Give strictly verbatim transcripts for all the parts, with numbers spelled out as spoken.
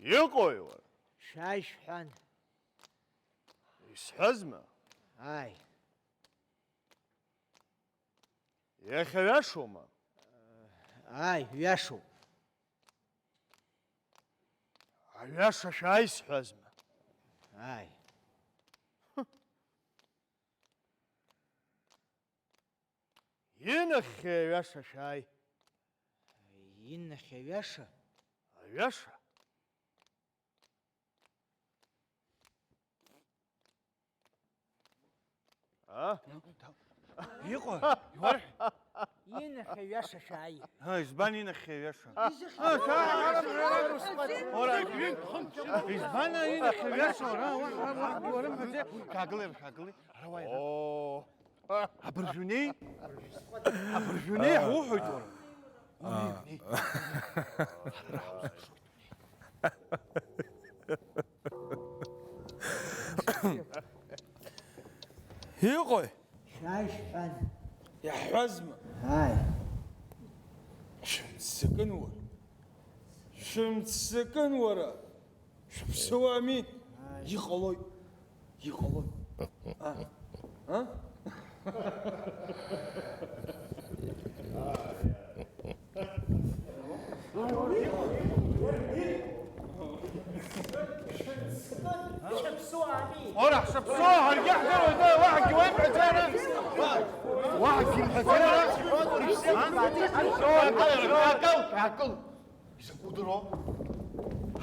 Иҟои, уара? Шәааи шәҳәан. Исҳәазма? Ааи. Иахьаҩашоума? Ааи, ҩашоуп. Аҩаша шәааи сҳәазма? Ааи. Инахьхьи аҩаша шәааи. Инахьхьи аҩаша? Аҩаша? А? Иҟои? Иуарҳә? Инахьхьи аҩаша шәааи. А, избан инахьхьи аҩаша? Изахьи? А, шәааи, ара, ара, ара. Ора, избан инахьхьи аҩаша, ора, ора, ора, ора, ора, ора, шәаагылеи, шәаагылеи. Ара уааи, ара. Оо. Абыржәы унеи? Абыржәы унеи, ҳуҳәоит уара. Унеи, унеи. Иҟои? Шәааи шәҳәан. Иаҳҳәазма? Ааи. Шәымццакын уара. Шәымццакын уара. Шәыԥсуами? Иҟалоит. Иҟалоит. А? А? Шәыԥсуами? Ора, ҳшыԥсу, ҳаргьы ҳдыруеит, уаҳагьы уеимҳәаӡеи ара? Уаҳагьы имҳәаӡеи ара? Акыл, акыл, акыл. Изакә удыруа?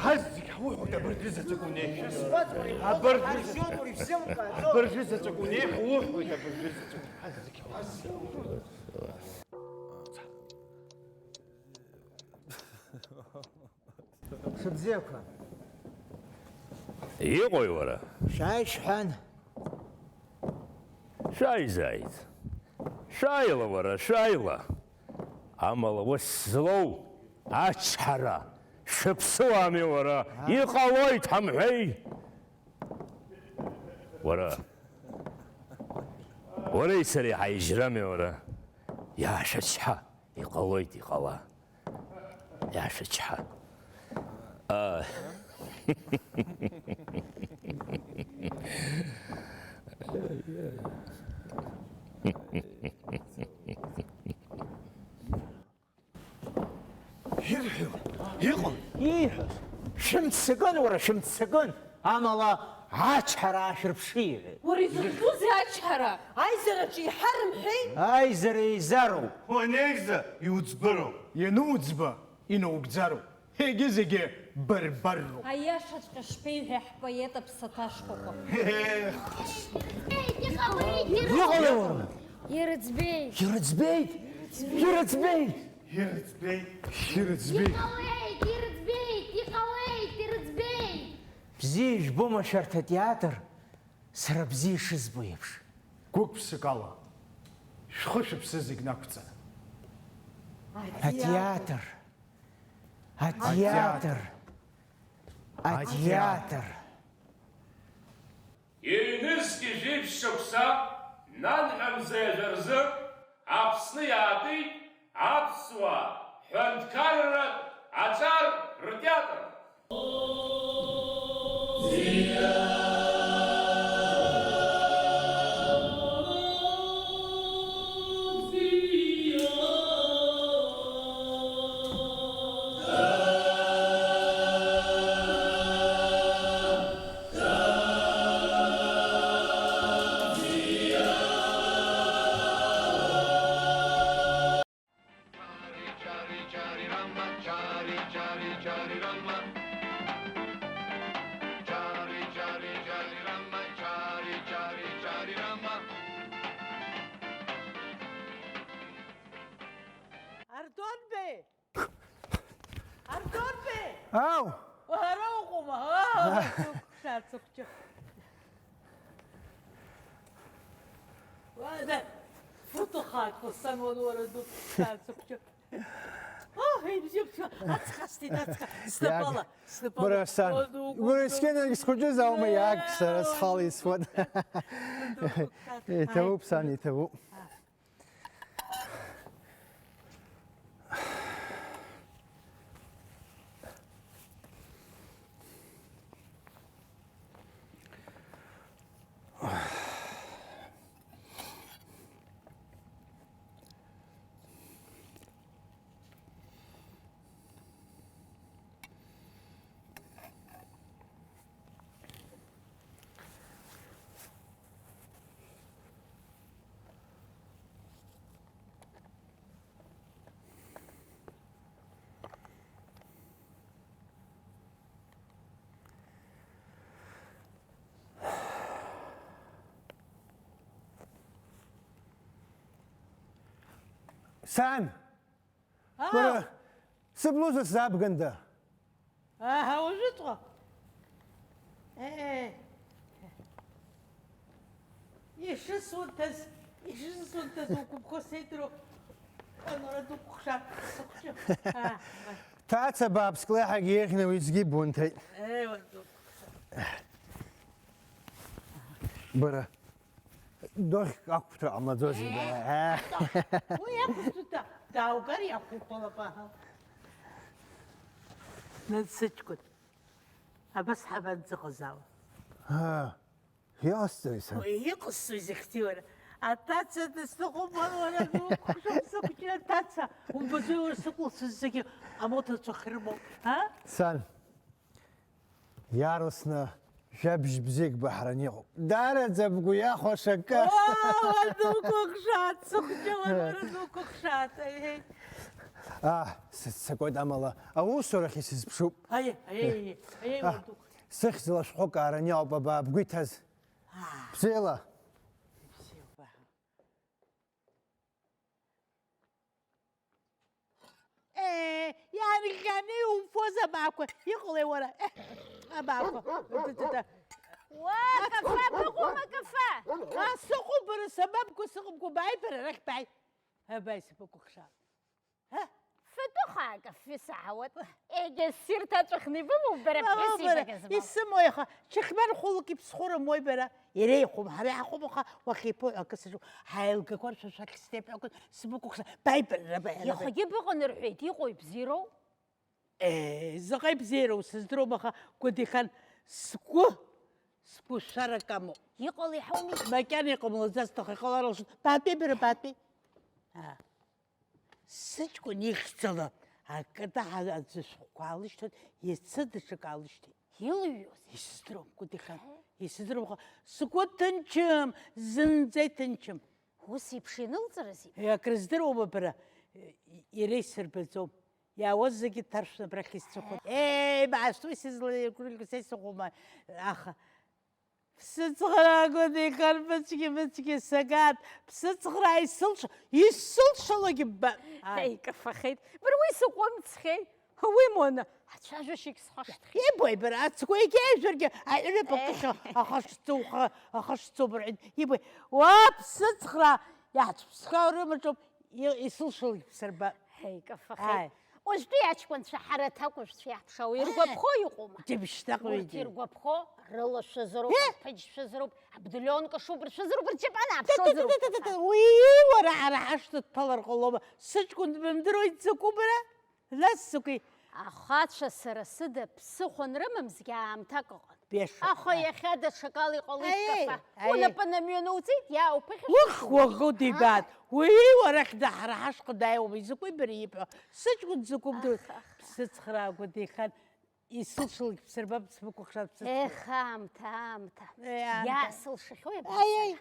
Ҳазегь ҳуҳәоит, абыржәы заҵәык унеи. Шәызбаӡом, абыржәы, ҳаршьоит, уи шәзеилкааӡом. Абыржәы заҵәык унеи, ҳуҳәоит, абыржәы заҵәык. Ҳазегь ҳуҳәоит. Шыбзиақәа. Иҟои уара? Шәааи шәҳәан. Шәааизааит. Шәааила, уара, шәааила. Амала ус злоу ачҳара шәыԥсуами, уара? А? Иҟалоит ҳамҳәеи? Уара. Уареи сареи ҳаижьрами, уара? Иаашәачҳа. Иҟалоит, иҟала. Иаашәачҳа. А. Ирҳәо, иҟоу, ииҳәоз. Шәымццакын, уара, шәымццакын. Амала ачҳара аашәырԥшы, иҳәеит. Уара изухәҭузеи ачҳара? Аизараҿы иҳарымҳәеи? Аизара еизароуп. Уанеиза, иуӡбароуп. Иануӡба, инаугӡароуп. Егьи-зегьы барбарроуп. Аиашаҵәҟьа шԥеиҳәеи ҳпоет аԥсаҭа шкәакәа? Ех. Иҟалеи уара? Ирыӡбеит! Ирыӡбеит! Ирыӡбеит! Ирыӡбеит! Ирыӡбеит! Иҟалеит! Ирыӡбеит! Иҟалеит! Ирыӡбеит! Бзиа ижәбома шәарҭ атеатр, сара бзиа ишызбо еиԥш? Гәык-ԥсык ала, шәхы-шәыԥсы зегь нақәҵаны. Атеатр. Атеатр. Атеатр. Ҩнызқь жәиԥшь шықәса нанҳәа мза ҩажәа рзы Аԥсны иаатит аԥсуа ҳәынҭқарратә аҿар ртеатр. Ардон Беи! Ардон Беи! Ау! Уара уҟоума? Аа, сыхәшәа, сыхәҷы. Уара, футу хаак ҟасҵан, уара, уара, ду, сыхәҷы. Оо, ибзиоуп, ацха сҭеит, ацха. Снапала, снапала. Бара, сан. Уара, уара, схьынагь схәыҷыз аума, иааг, сара схала исуан. Иҭабуп, сан, иҭабуп. Ааи. Сан! Ау! Бара, сыблуза сзаабганда? Аҳа, уажәыҵәҟьа. Е, ишысуҭаз, ишысуҭаз угәаԥхо сеидру, анора дукәыхшаап, сыхәҷы. Аа, ҭаца бааԥск леиҳагьы еиӷьны уеизгьы бунҭеит. Е, уа дукәыхшаап. Бара. Дохьк ақәԥҭа ҟамлаӡозеи, бара, аа? Уи ақәԥҭа дааугар иақәуп, лаба. Нан сыҷкәын. Абас ҳабанӡыҟазаауа? Аа, иҟасҵари, сан? Уи иҟасҵои захьӡи, уара? Аҭаца дысныҟәымлан, уара, дукәыхшоуп сыхәҷы, аҭаца. Умбаӡои, уара, сыкәылсыз зегьы амоҭацәа хрымоуп, а? Сан, Иаарласны жәабжь бзиак баҳараны иҟоуп. Даараӡа бгәы иахәаша акы. Уа, уа дукәыхшаат, сыхәҷы, уа, уара дукәыхшаат, аиеи. Аа, сыццакуеит, амала аусурахь исызԥшуп. Аиеи, аиеи, аиеи, аиеи, Аа, уа дукәыхшаат. Сыхьӡала шәҟәык аараны иҟоуп, абаа бгәы иҭаз. Аа. Бзиала. Бзиала. Ээ, иаанхьаны иумфоз абаақәа, иҟалеи уара? Еҳ, абаақәа. Уа, кафе, быҟоума, кафе? А, сыҟоуп, бара, сабабго, сыҟоуп, бааи, бара, арахь бааи. Абааи, сыбыкәыхшаап. Ҳа? Фатәы хаа кафе саҳауеит. Егьа ссирҭ аҵәахны ибымоуп, бара, Мама, бҳәыс бара, ибагаз мал. Исымои, аха, чахмар хәылк иԥсхәы рымои, бара? Иреиӷьхом, ҳара иаҳхәом, аха уахьиԥоу акы сыҿу, ҳаилгақәар шәа шәахь степ акәын, сбыкәыхша, бааи, бара, бааи, бааи. Иахагьы быҟан рҳәеит, иҟоу ибзиароу? Е, заҟа ибзиароу сыздыруам, аха Гәыдихан, сгәы, сгәы шәарак амоуп. Иҟала иҳауми? Макьана иҟамлаӡац, аха иҟалар алшоит. Баатәеи, бара, баатәеи. Аа. Сыҷкәын ихьӡала акы даҳа аӡәы шәҟәқәа аалышьҭуан, иацы даҽак аалышьҭит. Илыҩуаз? Исыздыруам, Гәыдихан, Аҳе. Исыздыруам, аха сгәы ҭынчым, зынӡа иҭынчым. Ус еиԥш инылҵарызи? Е, акрыздыруама бара? Е, иара исырбаӡом. Иаауаз зегьы ҭаршәны абрахь исцәыхоит. Е, имаасҭуи сызлаиргәырҩгьы са исыхәома, аха Ԥсыцхраа Гәыдихан, быцәгьа, быцәгьа сагат, ԥсыцхраа исылш-, исылшалогьы ббап. Ааи. Ҳеи, икафахеит. Бара уи сыҟәымҵхьеи? Уимоу ана, ацәажәашьагь схашҭхьеит. Ибои, бара, ацгәы егьижәаргьы, аҩныԥ Еҳ. Акыша ахашҭҵо, ахашҭҵо бырҳәеит. Ибои, уа, ԥсыцхраа, иаҳцәԥсхьоу рымаҿоуп, и-, исылшалогь бсырбап. Ҳеи, икафахеит. Ааи. Уажәтәи аҷкәынцәа ҳара аҭакәажәцәа иаҳԥшаауа иргәаԥхо иҟоума? Џьыбшьҭаҟ Урҭ уигьы. Иргәаԥхо рылашәазароуп, Еҳ! Рԥыџьшәазароуп, абдулионка шубыршәазароуп, рчапан ааԥшозароуп. Уи уара ҳара ҳашҭа дҭалар ҟалома? Сыҷкәын дбымдыруеи дзакәу бара? Нас закәи? Ахацәа сара сыда ԥсыхәа анрымамзгьы аамҭак ыҟан. Биашоуп. Аха иахьа даҽакала иҟалеит, Аиеи, кафа. Аиеи. Унапы намҩануҵеит, иаауԥыхьашәа. Ух, уаӷоу дибаат. Уи уара хьда ҳара ҳашҟа дааиуама, изакәи бара ибҳәо? Сыҷкәын дзакәым ду-, Аха, аха. Ԥсыцхраа Гәыдихан, исылшалак бсырбап, сбыкәыхшаап, сыҷкәын. Ех, аамҭа, аамҭа. Е, аамҭа. Иаасылшахьоу иабасара? Аиеи.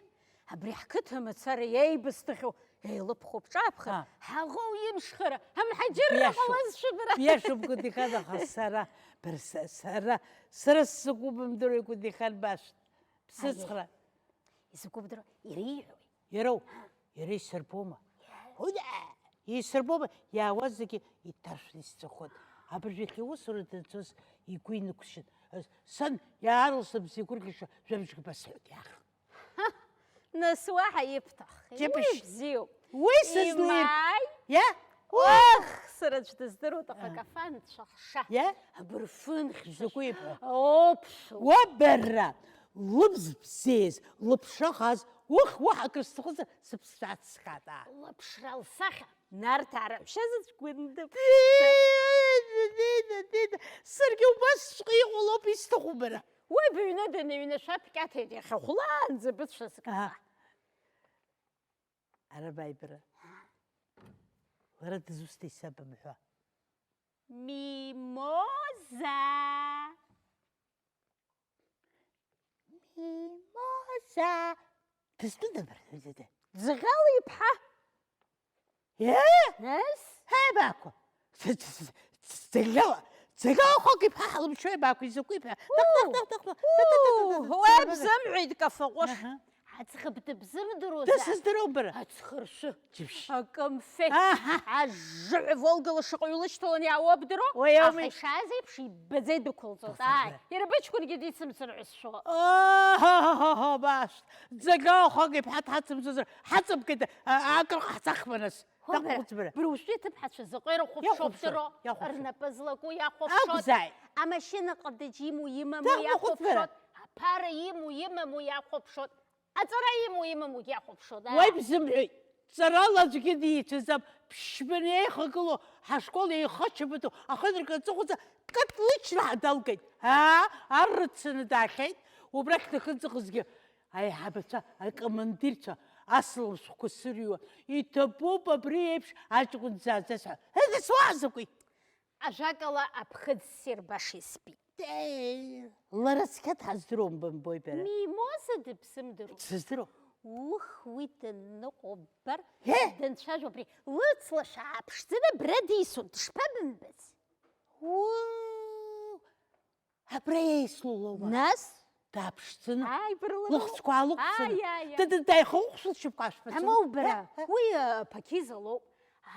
Абри ҳқыҭа мацара иеибасҭахьоу еилыԥхоуп, ҿааԥхьа, А. Ҳаӷоу имшхара, амҳаџьырра Биашоуп. Ҟалазшәа бара. Биашоуп, Гәыдихан, аха сара, бара са-, сара, сара сзакәу бымдыруеи, Гәыдихан, башт. Ԥсыцхра. Изакәу бдыруеи, иреиҳәои? Иароу, иара исырбома? Иаҳәа. Исырбома, иаауаз зегьы иҭаршәны исҵәахуан. Абыржәы иахьа усура данцоз игәы инықәсшьын. Сан, иаарласны бзиа гәырӷьаша жәабжьк басҳәоит, иаах. Ҳа, нас уаҳа ибҭаххеи. Џьыбышь. Уи бзиоуп. Уи сызлеир-, Имааи? Иа? Уах, сара аӡә дыздыруеит, аха А. Кафан цәаҳша. Иа? Абырфын хьшәашәа. Закәи ибҳәо? Оԥшәыл. Уа бара, лыбз бзиаз, лыԥшра хаз, ух, уаҳа акыр сҭахызар, сыԥсшәа ацсхьеит, аа. Лыԥшра лсахьа, Нарҭаа раҳәшьа заҵә гәындап. Дида, дида, дида, саргьы убасҵәҟьа иҟалоуп исҭаху бара. Уи быҩны даныҩнашәа бкьаҭеит иахьа хәлаанӡа быцәазкха. Аҳа. Ара бааибара. Лара дызусҭеи саб бымҳәа? Мимоза! Мимоза! Дызтәыда бара? Ӡӷьал иԥҳа! Е? Нас? Ҳе, баақәа! Ц-, ц-, ц-, ц-, ӡыӷьала, ӡыӷьала хок иԥҳа ҳалымшои, баақәа, изакәи иԥҳа? Уу! Тых, тых, тых, тых, тых, тых, тых, тых, тых, Уа тых, бзымҳәеит, Кафаҟәыш! Аҳа. Аӡӷаб дыбзымдыруазар? Дысыздыруам бара. Ацхыршәы. Џьыбшь. Аконфеҭ. Аҳа. Ажжы ҳәа Волгала шаҟаҩ лышьҭаланы иаауа бдыруоу? Уи ауми. Аха ишааз еиԥш иббаӡа идәықәылҵоит. Дыҟаҵа Ааи, бара. Иара быҷкәынгьы дицымцар ҳәа сшәо. Аҳа, башт. Ӡагаа хак иԥҳа дҳацымцозар, ҳаҵабгеит, а, акыр ҟаҳҵахма нас? Уа бара, Дақәхәыц бара. Бара уажәтәи аҭыԥҳацәа заҟа ирыхәаԥшуа Иахәаԥшуан, бдыруоу? Иахәаԥшуан. Рнапы злаку иахәаԥшуан. Акәзааит. Амашьына ҟадыџь имоу имаму Дақәхәыц бара. Иахәаԥшуан. Аԥара имоу имаму иахәаԥшуан. Аҵара имоу имамугь иахәаԥшуан, аа. Уаҩ бзымҳәеит. Ҵарала аӡәгьы дицәаӡам. Ԥшьбаны еихагылоу ҳашкол еихаччабатәу ахынракы аҵыхәаӡа катлычра ҳадалгеит. Аа, ар рыццаны даахьеит. Убрахь дахьынӡаҟазгьы аиҳабацәа, акомандирцәа асалам шәҟәқәа сырҩуа. Иҭабуп абри еиԥш аҷкәын дзааӡаз ҳәа. Ҳәа дысуазакәи? Ажәакала, аԥхыӡ ссир баша избеит. Лара цқьа дҳаздыруам, бымбои бара. Мимоза дыбзымдыруа. Дсыздыруам. Ух, уи данныҟәо ббар, Ҳе! Данцәажәо абри лыцлашәаа ааԥшӡаны абра дисуан, дышԥабымбац? Уу! Абра еислулома? Нас? Дааԥшӡаны. Ааи, бара лара. Лыхцәқәа аалықәҵаны. Ааи, ааи, ааи. Дада дааихаухшәа лшьапқәа ашәпацәаны. Амоу бара, Ҳе, ҳе. Уи, э, Пакиза лоуп.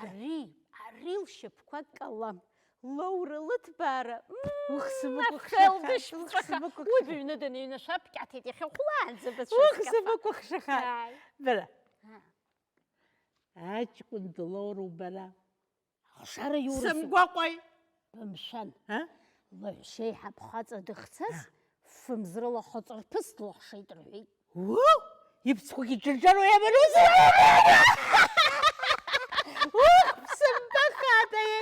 Ари, ари лшьапқәа калам. Лоура лыҭбаара, мм, Ух, сымыкәыхшаха, ахел дышьпҵәаха. Ух, сымыкәыхшаха. Уи быҩны даныҩнашәа бкьаҭеит иахьа хәлаанӡа бацәа Ух, зкафа. Сымыкәыхшаха. Ааи. Бара. А. Аҷкәын длоуроу бара? Алшара иурызу? Сымгәаҟуеи? Бымшәан. А? Лаҳәшьеиҳаб хаҵа дыхцаз, А. Фымз рыла хыҵырԥыс длыхшеит рҳәеит. Уу! Ибцқәагьы џьарџьаруа иаманоузеи? Ух, бсымбахада, е,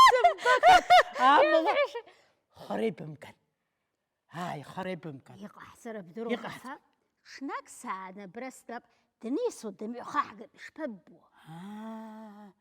бсымбахада. Амала, хара ибымган. Ааи, хара ибымган. Иҟаҳҵара бдыруа Иҟаҳҵ- ҳәа, ҽнак сааны абра стәап, днеисуа дымҩахаҳгап, ишԥаббо? Аа,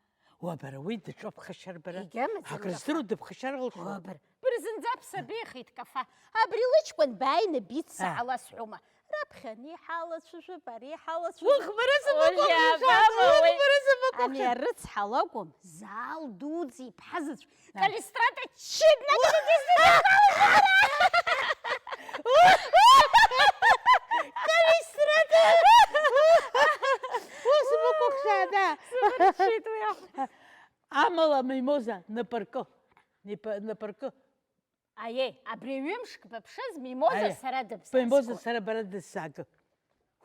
уа, бара, уи даҿоуп ԥхашьар бара. Егьа маӡала Акрыздыруа дыԥхашьар лшоит. Уа, бара. Бырзынӡа бсабихит, Кафа. Абри лыҷкәын бааины биццаала А. Сҳәома. Раԥхьа ани ҳалацәажәап, ари ҳалацәажәап. Ух, бара сымакәыхшаша, Олиа, ух, бара сымакәыхшаша. Ани арыцҳа лакәым, Заал дуӡӡа иԥҳа заҵә. А. Калистрата ччит на телевизоре. Калистрата! Ух, сымакәыхшаа, да. Сыбырччеит уи ахә. Амала, Мимоза, напаркы. Напа-, напаркы. Аиеи, абри ҩымшк быԥшыз, Мимоза Аиеи. Сара дыбзаазгоит. Мимоза сара бара дысзааг.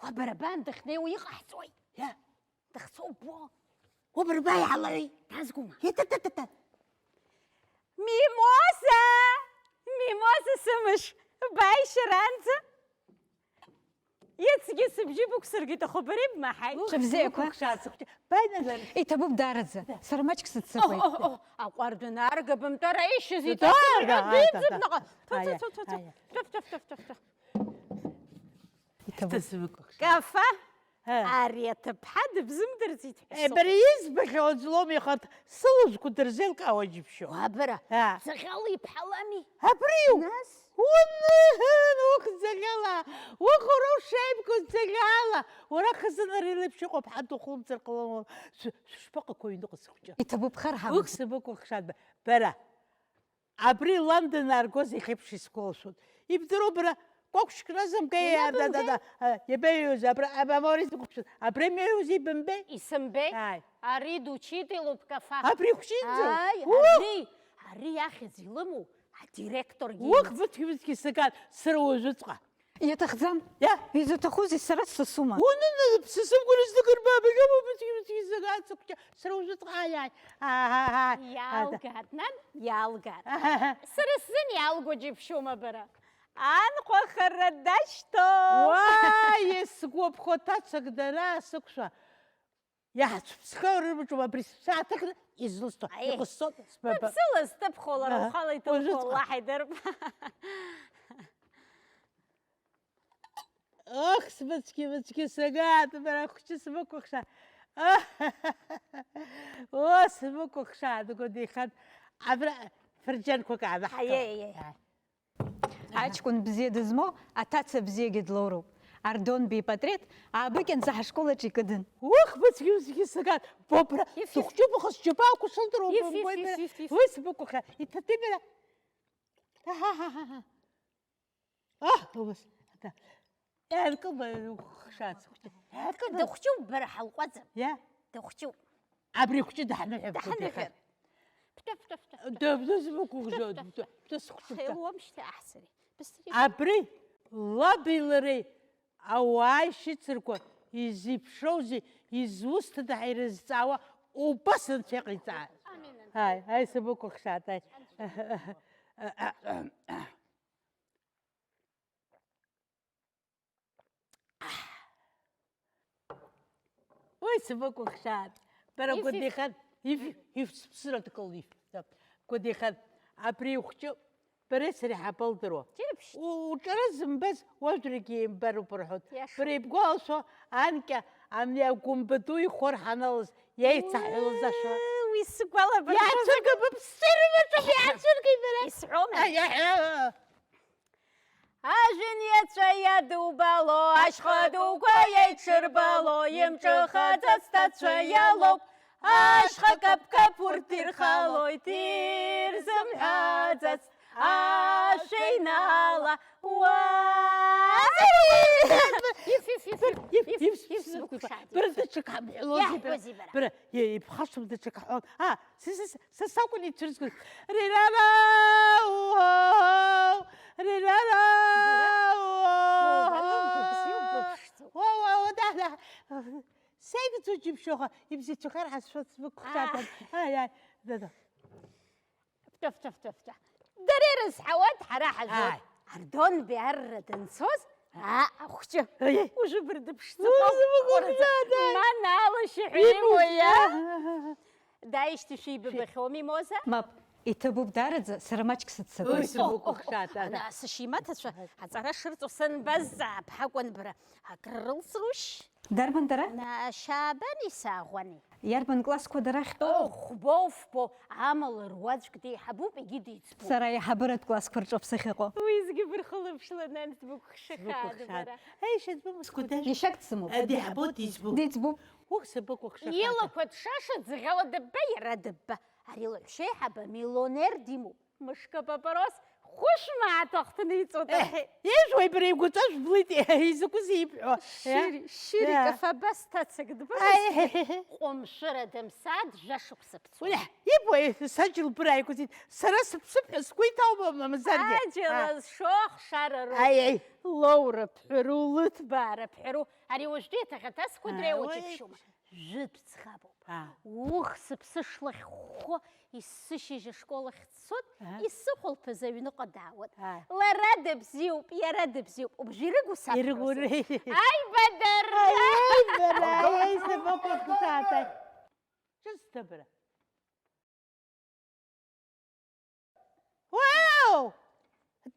Уа, бара бан дахьнеиуа иҟаҳҵои? Иа. Дахьцо убо. Уа, бара баиаалаҩи? Дазгома? Иа, та, та, та, та. Мимоза! Мимоза сымыш, бааишьаранӡа? Иацгьы сыбжьы бықәсыргеит, аха бара ибмаҳаи. Ух, Шыбзиақәа. Сбықәыхшаат, сыхәҷы. Бааины. Иҭабуп даараӡа. Сара маҷк сыццакуеит. Оҳ, оҳ, оҳ, аҟәардә анаарга бымтәар аишьыз Да, иҭабуп, да, да, да, да. Иҭабуп. Тәаф, тәаф, тәаф, тәаф, тәаф. Иҭабуп. Сбықәыхшаат. Кафа, Ҳа. Ари аҭыԥҳа дыбзымдырӡит ҳәа Е, сыҟоуп. Бара избахьоу аӡә лоуми ихарҭ, сылаӷырӡқәа дырзеилкаауа џьыбшьо. Уа бара, Ҳа. Ӡаӷьала иԥҳа лами? Абриу? Нас? Уныҳәын, ух, Ӡаӷьала! Ух, уара ушеибгоу Ӡаӷьала! Уара хазына ари леиԥш иҟоу аԥҳа духылымҵыр ҟалон. Шә-, шәышԥаҟақәоу аҩныҟа сыхәҷы? Иҭабуп, харҳама. Ух, сыбыкәыхшаат, бара! Абри лан данааргоз иахьеиԥш исгәалашәоит. Ибдыруоу бара, кәакәшьк разымкеи, Иабымбеи? Да, да, да, а, иабеиҩыз, абра, аб-, аб-, абри сықәԥшын. Абри меиузеи бымбеи? Исымбеи? Ааи. Ари дучителуп, Кафа. Абри хәҷынӡа? Ааи, Ух! Ари, ари иахьӡ илымоу адиректор Ух, имаӡам. Быҭгьы-быҭгьы саган, сара уажәыҵәҟьа. Иаҭахӡам. Иа? Изуҭахузеи, сара сысума? Уныны, сысымкәа рызнык рбаабахьоума, быцәгьа-быцәгьа изагацыхәҷа, сара ужәытҟааиааит. Аҳаҳаи. Иалгааит, нан, иалгааит. Аҳаҳа. Сара сзын иалго џьыбшьома бара? Анхәа хара дашьҭоуп. Уааи, сгәаԥхо ҭацак дара сықәшәа. Иаҳцәыԥсхьоу рымаҿы абри сааҭыхны излысҭо, Аиеи. Иҟасҵоит, сбаба. Быԥсыла зҭыԥхо лара Аҳа. Ухала иҭоуқәа Уажәыҵәҟьа. Уаллаҳ идырп. Ах, сбыцқьы, быцқьы сагааит, бара хәҷы сбыкәыхша. О, сбыкәыхша, дгәа деихан. Абра фырџьанқәак аабаҳҭо. Аиеи, аиеи. Аи. Аҷкәын бзиа дызмоу аҭаца бзиагьы длоуроуп. Ардон бипатреҭ аабыкьанӡа ҳашкол аҿы икыдын. Ух, быцгьы-быцгьы саган, бобра, Иф, иф. Сыхәҷы быхыс џьабаақәа шылдыруа Иф, иф, бымбои иф, бара? Иф, иф. Уи сбыкәыхьа, иҭатәи бара. Аҳа-ҳа-ҳа-ҳа. Аҳ, убас, ата. Иаанкылба, ухшац, хәҷы. Иаанкылба. Дыхәҷуп, бара ҳалҟәаӡам. Иа? Дыхәҷуп. Абри хәҷы даҳныҳәап, Даҳныҳәап. Кәыдихан. Ԥҭа, ԥҭа, ԥҭа, ԥҭа. Даб-, дызмықәыхжьо, Ԥҭа, ԥҭа, ԥҭа, ԥҭа. Сыхәҷы Хеилоумшьҭеи аҳ-, сареи. Быстрее. Абри лаб илареи ауаа ишицыркуа, изеиԥшроузеи, изусҭада ҳәа ирызҵаауа убас анцәа иҟаиҵааит. Амин, амин. Ааи, ааи, сыбықәыхшааит, ааи. Анцәа. Уи сыбыкәыхшааит. Бара Иф, иф. Гәадеихан, иф, иф, сыԥсыра дкылиф. Гәадеихан, абри ихәҷы, бареи сареи ҳабалдыруа. Џьырԥшь. У-, уҿара зымбаз уажәрагьы еимбаруп рҳәоит. Иашоуп. Бара ибгәалашәо, анкьа ами агәымба ду ихәы рҳаналаз иаицаҳәалаз ашәа. Уи сгәалабыршәозар. Иаацәырга, быԥсыр рымаҿы иаацәыргеит бара. Исҳәома? Аиаҳа! Ажәҩан иаҵәа иадубало, ашьха дуқәа еиҽырбало, имҿыхаӡац ҭацәа иалоуп, ашьха каԥкаԥ урҭ ирхалоит, ирзымҳәаӡац ашәеинала уа. Иф, иф, иф, иф, иф, иф, иф, сгәыгәшааит. Бара даҽак ҳамҳәалози, бара? Иаҳҳәозеи бара? Бара, е-, ибхашҭуам, даҽак ҳҳәон. А, са, са, са, Са сакәын ицәырызгоз. Рирара, уоу, рирара, уоу, уоу, уоу, да, да. Сеигӡо џьыбшьоха, ибзиацәахар ҳазшәоит, сбықәхшаатәын. Аҳ. Аи, аи, да, да. Фтәа, фтәа, фтәа, фтәа. Дара ирызҳауеит, ҳара ҳазоуп. Аи. Ардон Биарра данцоз, аа, ахәҷы. Аи. Ужәыбыр дыԥшӡақәа. Ужәыбыр ҟәырӡа. Ма наалашьа ҳәа имоу иа. Иа. Дааижьҭеи шәеибабахьоу, Мимоза? Мап, иҭабуп даараӡа, сара маҷк сыццакуеит. Уи сыбыкәыхшааит, ана. Ана сашьа имаҭацәа аҵара шырҵо санбазаап, ҳакәын бара. Акры рылҵрушь? Дарбан дара? На, Шьаабани Саӷәани. Иарбан классқәа дара ахьтәоу? О, хәбоу, фбоу, амала руаӡәк деиҳабуп, егьи деиҵбуп. Сара аиҳабыратә классқәа рҿоуп сахьыҟоу. Уеизгьы бырхылаԥшла, нан, сбыкәхшахаан бара. Сбыкәхшааит. Ҳеи, шьаҭбымызт. Скәадашь. Ишәақь дсымоуп. Деиҳабу деиҵбуп. Деиҵбуп. Ух, сыбыкәыхшахааит. Илақәа ҭшаша ӡӷьала дыбба, иара дыбба. Ари лаҳәшьеиҳабы миллионер димоуп. Мышкы апапорос хәышә мааҭ ахҭны иҵоуп. Еҳ, ижәуеи бара игәаҵәа жәблит, изакәызеи ибҳәо? Шьыри, шьыри, каф абас ҭацак дбымаз. Аи. Ҟәымшәыра дымсааит, жәа шықәса ԥҵәо. Уи ибуеи, саџьал бырааигәаӡит, сара сыԥсып ҳәа сгәы иҭоума, мамзаргьы? Аџьал зшо ахшара роуп. Аи, аи. Лоура ԥҳәару, лыҭбаара ԥҳәару, ари уажәтәи аҭаӷьаҭа сқәа дреиуоу џьыбшьома. Жәытә ӡӷабуп. Аа. Ух, сыԥсы шлахьхәхәо, есышьыжь ашкол ахь дцоит, аа, исыхәылԥаз аҩныҟа даауеит. Аа. Лара дыбзиоуп, иара дыбзиоуп. Убжа ирыгу саб ирыгу ҳәа усуп. Аибадара! Аибадара! Аибадара! Ҿыц ҭабра. Уау!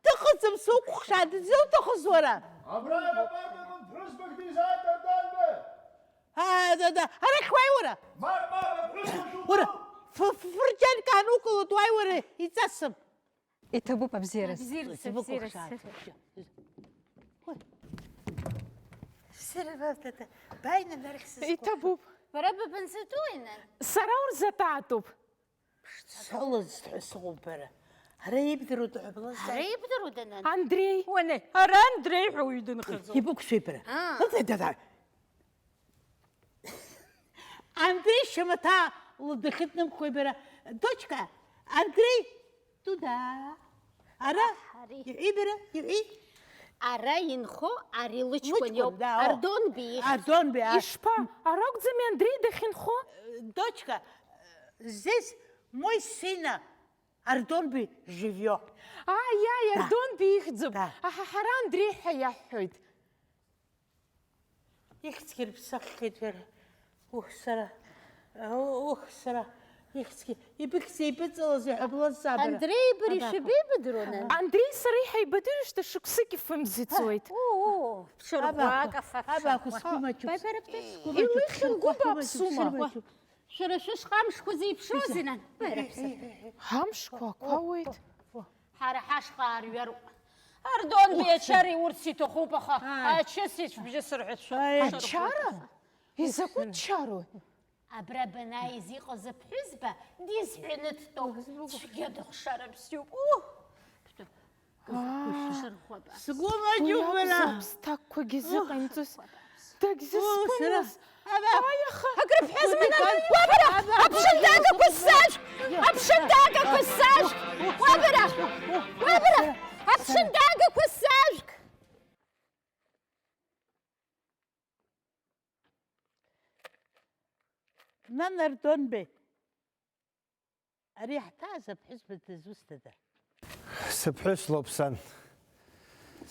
Дыҟаӡам, сукәыхшаа, дызиуҭахыз уара? Абра апартаҟны ԥҳәызбак дизааит, Ардон Биа! Аа, да, да, арахь уааи уара! Мап, мап, аԥҳәызба шуҟәыҵ! Уара, ф-, ф-, фырџьанк аанукылоит, уааи уара, иҵасым! Иҭабуп, абзиараз. Абзиараз, абзиараз. Сыбыкәыхшааит, сыбжьы. Уи. Сара, ба, да, да, бааины арахь сызкәыхшоу. Иҭабуп. Бара быбанзатәуи, нан? Сара урзатәаатәуп. Ԥшӡа салазҭ ҳәа сыҟоуп бара. Ара ибдыруада ҳәа блазҵааит. Ара ибдыруада, нан? Андреи. Уане, ара Андреи ҳәа уаҩы дынхаӡом. Ибықәшәеи бара? Аа. Ыҟеи, дада? Андреи шьамаҭа лыдахьы днымхуеи бара? Дочка, Андреи, туда. Ара, аҳ, ари. Иҳәи бара, иҳәи? Ара инхо ари лыҷкәын иоуп. Лыҷкәын, да, о. Ардон Биа ихьӡ. Ардон Биа. Ишԥа, ара акәӡами Андреи дахьынхо? Дочка, здесь мой сына, Ардон Биа живёт. Ааи, ааи, да. Ардон Биа ихьӡуп. Да. Аҳа, ҳара Андреи ҳәа иаҳҳәоит. Ихьӡгьы рыԥсаххьеит иара. Ух, сара, ух, сара, ихьӡгьы, ибыхьӡ еибыҵалазеи ҳәа блазҵаа бара. Андреи, бара, аба, ишәыбеибадыруа, нан? Андреи сареи ҳаибадыруеижьҭеи шықәсыки фымзи ҵуеит. О, о, ԥшьырӷәӷәак, аба, аф-, аф-, аба, аф-, сгәы мачуп. Баи, бара бтәы. Сгәы мачуп, илыхьын сгәы гәы баԥсума? Мачуп. Шәара шәышҟа амшқәа зеиԥшроузеи, нан? Бара бтәы. Амшқәа ақәауеит. Ҳара ҳашҟа аарҩароуп. Ардон Биа ачара иурц иҭахуп, аха ачыс ицәбжьысыр ҳәа дшәоуп. Ачара? Изакәытә чароу? Абра банааиз иҟаз аԥҳәызба дизҳәаны дтәоуп. Цәгьа дыхшара бзиоуп. Ух! Сгәы маҷуп бара. Уи акәзар, ԥсҭакқәагьы зыҟаимҵоз, дагьзысԥымлоз. Ус, ара, ара. Ааи, аха. Акрыԥҳәызма, нан, уабара! Аԥшындагақәа сзажәг! Аԥшындагақәа сзажәг! Уабара! Уабара! Аԥшындагақәа сзажәг! Нан Ардон беи. Ари иаҳҭааз аԥҳәызба дызусҭада? Сыԥҳәыс лоуп, сан.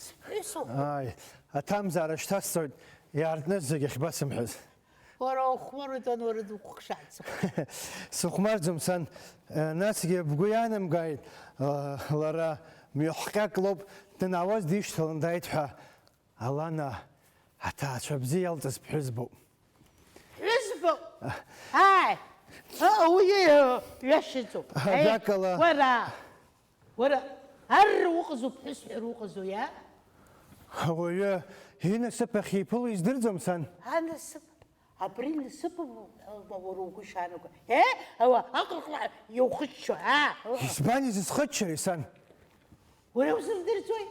Сыԥҳәысуп? Ааи, аҭамзаара шьҭасҵоит, иаартны зегь ахьбасымҳәаз. Уара ухәмаруеит, уара дукәыхшааит, сыхәмар. Сыхәмарӡом, сан. Насгьы бгәы иаанамгааит, лара мҩахҟьак лоуп, данаауаз дишьҭалан дааит ҳәа. Алана, аҭаацәа бзиа иалҵыз ԥҳәызбоуп. Ԥҳәызбоуп? Ааи! Ыы, уи, ыы, ҩашьаӡоуп. Ажәакала. Уара, уара, арра уҟазу, ԥҳәыс ҳәа уҟазу, иа? Ауаҩы инасыԥ ахьиԥыло издырӡом, сан. Анасыԥ? Абри насыԥума ҳәа уара угәы шаанагоу? Е? Ауа, аҟырҟра иухыччо, аа? Избан изысхыччари, сан? Уара иузырдырӡои?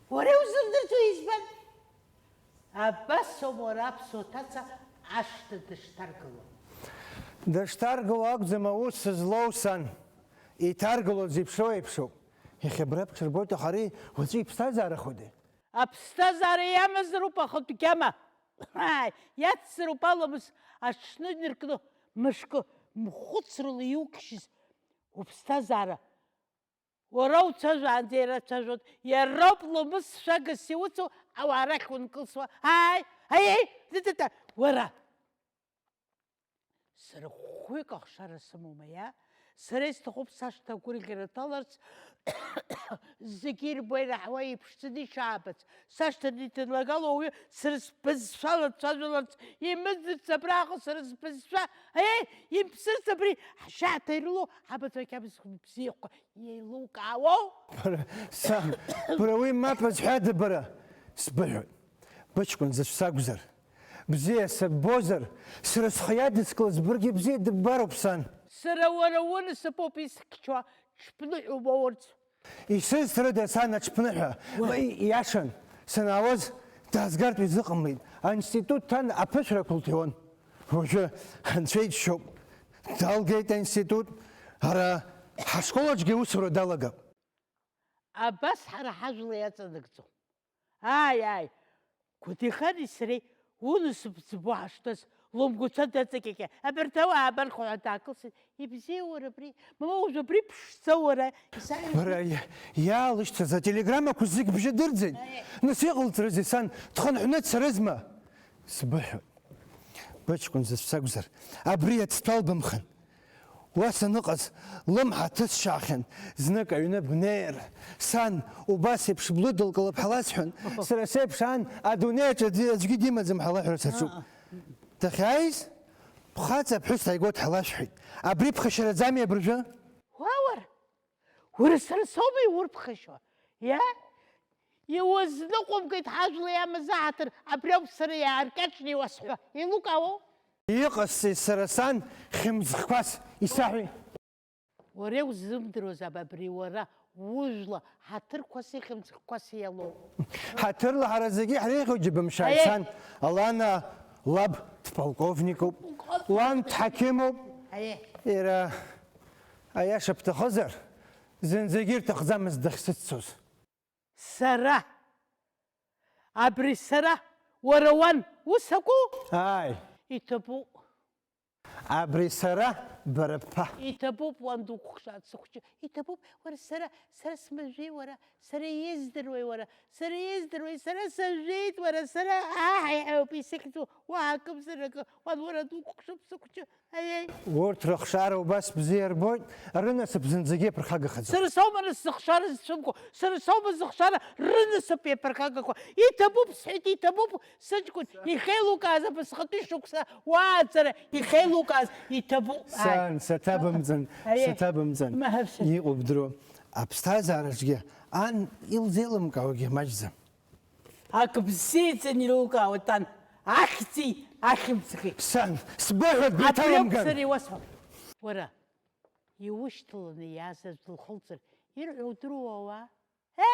Уара иузырдырӡои избан? Абас аума уара аԥсуа ҭаца ашҭа дышҭаргыло? Дышҭаргыло акәӡам аус злоу, сан. Иҭаргыло зеиԥшроу еиԥшоуп. Иахьа абра бҽырбоит, аха ари уаҵәы иԥсҭазаарахода? Аԥсҭазаара иамазароуп ахатә гьама. Ааи, иацзароуп аламыс аҽны инаркны, мышкы, мхәыцрала иуқьшьыз уԥсҭазаара. Уара уцәажәаанӡа иара дцәажәоит, иароуп ламыс шәагас иуцу ауаа рахь ункылсуа. Ааи, аиеи, дыдыда, уара! Сара хәҩык ахшара сымоума, иа? Сара исҭахуп сашҭа агәырӷьара ҭаларц, зегьы ирбо ираҳауа иԥшӡаны ишаабац. Сашҭа дидналагало ауаҩы сара сбызшәала дцәажәаларц имыӡырц абраҟа сара сбызшәа, аиеи, имԥсырц абри ҳшьаҭа ирылоу ҳабацәа қьабз бзиахәқәа еилукаауоу? Бара, сан, бара уи мап азҳәада бара? Сбыҳәоит, быҷкәын заҵә сакәзар, бзиа сыббозар, сара схы иадыскылаз быргьы бзиа дыббароуп, сан. Сара уара унасыԥуп исхьчо, ҽԥныҳәоума урҭ? Исызҭрыда, сан, аҽԥныҳәа? Уа. Иашан, санаауаз даазгартә изыҟамлеит. Аинститут ҭан аԥышәарақәа лҭиуан. Уажәы анцәа иџьшьоуп. Далгеит аинститут. Ара ҳашкол аҿгьы аусура далагап. Абас ҳара ҳажәла иаҵанакӡом. Ааи, ааи, Гәдихани сареи унасыԥ ӡбо ҳаштәаз, лымгәацәа даҵакьакьа, абарҭ ауаа абархәа ҳәа даакылсит. Ибзиоу уара абри? Мамоу, уажә абри ԥшӡа уара, исаҳәа. Бара иа-, иаалышьҭыз ателеграммақәа зегь бжьы дырӡит. Аиеи. Нас иҟалҵарызеи, сан, дхынҳәны дцарызма? Сбыҳәоит. Быҷкәын заҵә сакәзар, абри ацҭәа лбымхын. Уа саныҟаз, лымҳа ҭысшьаахьан, знык аҩны бнеир, сан, убас еиԥш блыдылкылап ҳәа ласҳәан, сара сеиԥш ан адунеи аҿы аӡ-, аӡәгьы димаӡам ҳәа лаҳәара саҿуп. Аҳ. Дахьааиз, бхаҵа аԥҳәыс дааигоит ҳәа ласҳәеит. Абри ԥхашьараӡами абыржәы? Уа, уара! Уара сара соума иурԥхашьо? Иа? Иузныҟәымгеит ҳажәла иамаз аҳаҭыр, абри ауп сара иааркьаҿны иуасҳәо. Еилукаауоу? Иҟасҵеи сара сан хьымӡӷқәас исаҳәеи? Уара иузымдыруазаап абри уара ужәла ҳаҭырқәаси хьымӡӷқәаси иалоу. Ҳаҭырла ҳара зегьы иаҳреиӷьу џьыбымшьааит, аиеи, сан. Алана лаб дполковникуп, лан дҳақьымуп. Аиеи. Иара, аиаша бҭахызар, зынӡагьы ирҭахӡамызт дахьсыццоз. Сара. Абри сара, уара уан, ус акәу? Ааи. Иҭабуп. Абри сара, бара бԥа. Иҭабуп, уан дукәыхшааит, сыхәҷы. Иҭабуп, уара, сара, сара смажәеи уара, сара издыруеи уара, сара издыруеи, сара сажәеит уара, сара аҳ иҳәоуп исыхьӡу, уаҳа акымзар акы, уан уара дукәыхшоуп, сыхәҷы. Аиеи. Урҭ рыхшара убас бзиа рбоит, рынасыԥ зынӡагьы иаԥырхагахаӡом. Сара соума нас сыхшара зцәымӷу? Сара соума зыхшара рынасыԥ иаԥырхагақәа? Иҭабуп, сҳәеит, иҭабуп, сыҷкәын, ихеилукааз абасҟатәи шықәса уааӡара ихеилукааз иҭабуп. Ааи. Сан, саҭабымҵан, аиеи, саҭабымҵан. Маҳаԥшьа. Иҟоуп дыру. Аԥсҭазаараҿгьы ан илзеилымкаауагьы маҷӡам. Ак бзиаӡаны илукаауеит, ан, ахьӡи ахьымӡӷи. Сан, сбыҳәоит, беиҭаламган. Абри акәзар иуасҳәо. Уара, иушьҭаланы иааз аӡә дылхылҵыр, ирҳәо удыруоу ауаа? Ҳе?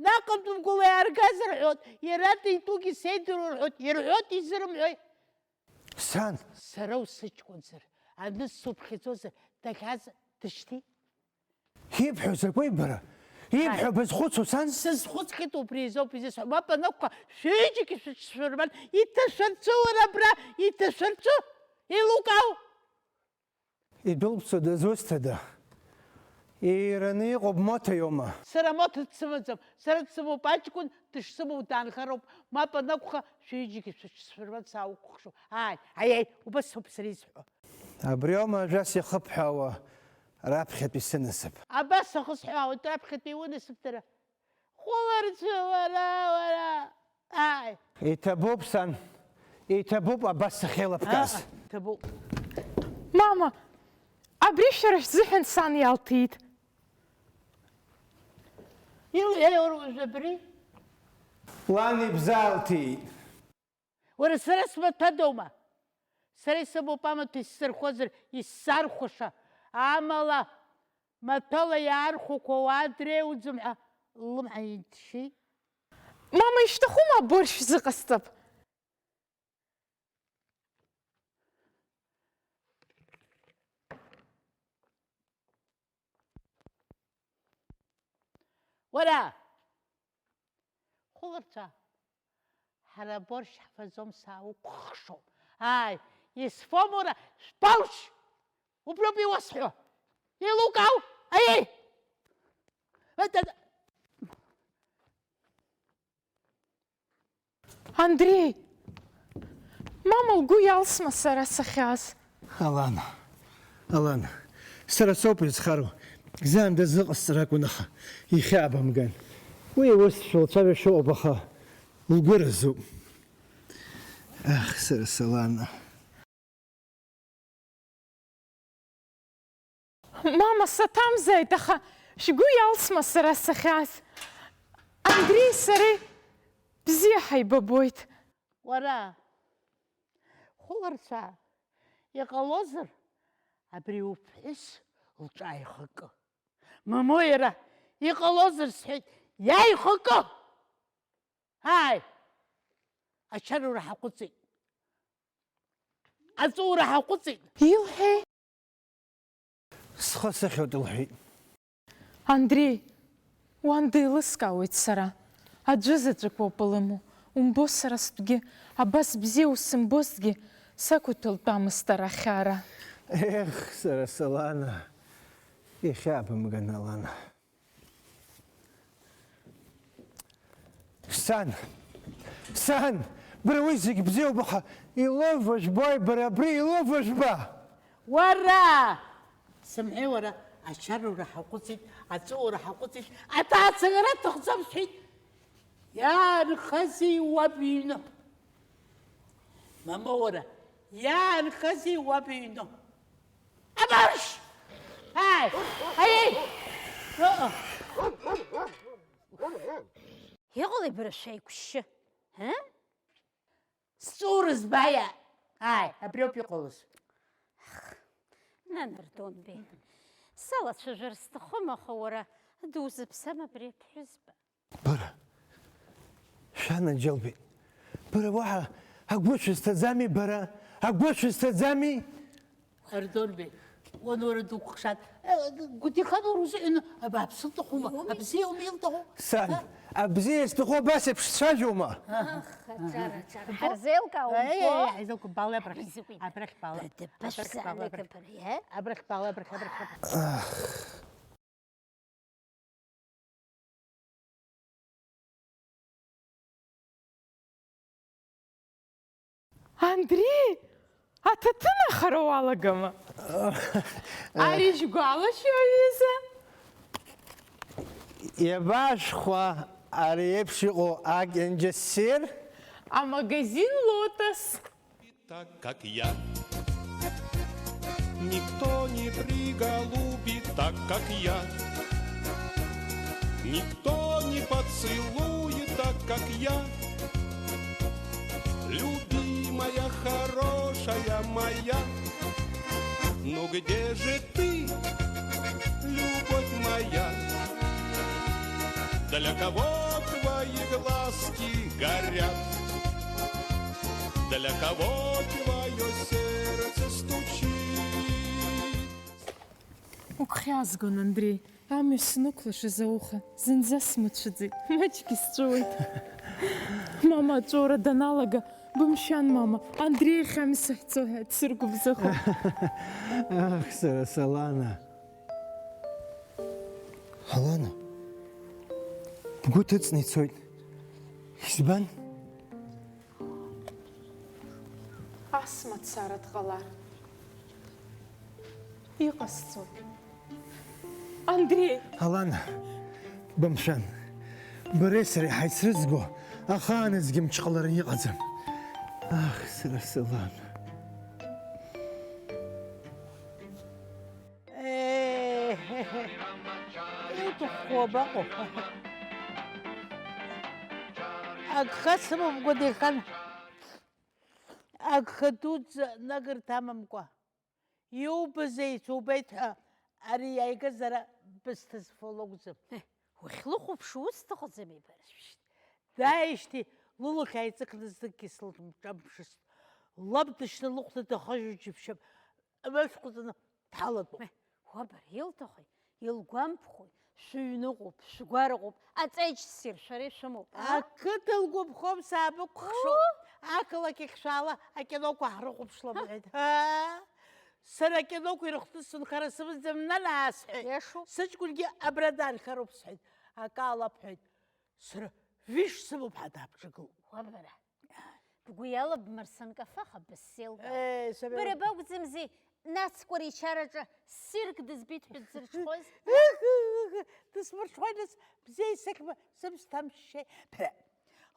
Наҟ-антәи мгәыла иааргаз рҳәоит, иара дитәугьы сеидыруа рҳәоит, ирҳәоит, изырымҳәои? Сан! Сара усыҷкәынзар, аныс суԥхьаӡозар, дахьааз дышьҭи? Ибҳәо закәи бара? Ибҳәо Ҳаи. Бызхәыцуа, сан? Сызхәыцхьеит убри азоуп изысҳәо. Мап анакәха, шәҩыџьагьы шәыҽшәырбан, иҭашәырцәы уара абра, иҭашәырцәы, еилукаау! Идәылҵцәада, зусҭада? Иираны иҟоуп, Моҭа иоума? Сара Моҭа дсымаӡам, сара дсымоуп аҷкәын, дышсымоу даанхароуп, мап анакәха, шәҩыџьагьы шәыҽшәырбан саукәыхшоуп. Ааи, аиеи, убас ауп сара исҳәо. Абри аума ажәас иахыԥҳәаауа раԥхьатәи сынасыԥ? Абас ахысҳәаауеит раԥхьатәи унасыԥ дара. Хәыларцәа, уара, уара! Ааи! Иҭабуп, сан, иҭабуп абас сахьеилыбкааз. Ааи, иҭабуп. Мама, абри шәара шәзыҳәан сан иалҭиит. Илҳәеи уара уажә абри? Лан ибзаалҭиит. Уара сара смаҭәадоума? Сара исымоуп амаҭәа исзырхозар исзархәаша, амала маҭәала иаархәақәо ауаа дреиуӡом ҳәа ллымҳа инҭшьит. Мама, ишәҭахума аборш шәзыҟасҵап? Уара! Хәыларцәа! Ҳара аборш ҳфаӡом, саукәхшоуп. Ааи, исфом уара, шәборш! Убриоуп иуасҳәо! Еилукаау? Аиеи! Андреи! Мама лгәы иалсма сара сахьааз? Алана, Алана, сара соуп изхароу. Зан дазыҟасҵар акәын, аха ихьаа бымган. Уи иусҭцәа лцәажәашьа ыҟоуп, аха лгәы разуп. Ах, сара сылана. Мама, саҭамзааит, аха шәгәы иалсма сара сахьааз? Андреи сареи бзиа ҳаибабоит. Уара, хәыларцәа, иҟалозар, абри уԥҳәыс лҿы ааихакы. Мамоу, иара, иҟалозар, сҳәеит, иааихакы! Ааи! Ачарура ҳаҟәыҵит. Аҵәура ҳаҟәыҵит. Илҳәеи? Схы сыхьуеит, лҳәеит. Андреи, уан деилыскаауеит сара. Аӡәы заҵәык уоуп илымоу. Умбо сара стәгьы, абас бзиа усымбозҭгьы, сақәиҭтәамызт арахьара. Ех, сара сылана, ихьаа бымган, Алана. Сан, сан, бара уи зегь бзиоуп, аха илыважәбои бара абри, илыважәба? Уара! Сымҳәеи уара, ачарура ҳаҟәыҵит, аҵәуара ҳаҟәыҵит, аҭаацагара аҭахӡам сҳәеит. Иаанхазеи уаб иҩны? Мамоу уара, иаанхазеи уаб иҩны? Абарш! Ааи! Аиеи! Ыҟа! Иҟалеи бара шәеиқәшьшьы, ы? Сҵәуара збаиа! Ааи, абриоуп иҟалоз. Нан Ардонбеи, салацәажәар сҭахым, аха уара дузыԥсам абри аԥҳәызба. Бара, шәанаџьалбеит, бара уаҳа агәы шәызҭаӡами, бара, агәы шәызҭаӡами? Ардонбеи, уан уара дукәыхшан, э, Гәдихан уара узыҳәан абааԥсы лҭахума, абзиа аума илҭаху? Сан, а? Абзиа зҭаху абас еиԥш дцәажәома? Аха, ачара, ачара, ҳарзеилкаауам. Аи, аи, аи, ҳаизеилкаап, баала абрахь. Ҳаизеилкаап. Абрахь баала. Дабашәзаанагап ари, э? Абрахь баала, абрахь, абрахь, абрахь. Ах. Андреи, аҭаҭын ахара уалагама? Ари шәгәалашәои, аҩыза? Иабашәхәа ари еиԥш иҟоу акьанџьа ссир? Амагазин Лотос. Так, как я. Никто не приголубит так, как я. Никто не поцелует так, как я. Любимая, хорошая моя, ну где же ты, любовь моя? Для кого Глазки горят, для кого твое сердце стучит. Угәхьаазгон, Андреи, амҩа санықәлашаз ауха, зынӡа смыцәаӡеит, маҷгьы сҵәыуеит. Мама аҵәуара даналага, бымшәан, мама, Андреи иахь амҩа сахьцо ҳәа дсыргәыбзыӷуа. Ах, сара салана. Алана, бгәы ҭыҵны ицоит. Избан? Ас мацара дҟалар, иҟасҵои? Андреи! Алана, бымшәан. Бареи сареи ҳаицрызго ахааназгьы мчҟалара иҟаӡам. Ах, сара салан. Ееҳе, иуҭаххо абаҟоу? Агха сымамкәа деихан, агха дуӡӡа нагырҭа амамкәа, иубаз еицубеит ҳәа, ари иааигаз ара бысҭа зфо лакәӡам. Уахьлыхәаԥшуа ус дыҟаӡами бара? Дааижьҭеи лылахь ааиҵыхны зныкгьы слымҿамԥшыцт. Лаб дышьны лыхәда дахажәо џьыбшьап, амҩа шәҟәҵаны дҳалатәоуп. Уа бара илҭахи, илгәамԥхои, шәыҩныҟоуп, шәгәараҟоуп, аҵеџь ссир шәара ишәымоуп, а? Ақыҭа лгәаԥхом, саабыкәхшоуп. Уу! Ақалақь ахь шәаала, акиноқәа ҳрыхәаԥшлап, лҳәеит. Ҳа! Сара акиноқәа ирыхтны сынхара сымаӡам, нана, аасҳәеит. Иашоуп. Сыҷкәынгьы абра данхароуп, сҳәеит. Акы алабҳәеит. Сара виш сымоуп ҳәа дааԥҿагылт. Уа бара. Бгәы иалабмырсын, Кафаха бысзеилкаауеит. Э, сара Бара бакәӡамзи, Нацкәара ичараҿы ссирк дызбеит ҳәа дзырҽхәоз? Дысмырҽхәеит, нас, бзиа исыхьма, сымсҭамшьшьеи. Бара,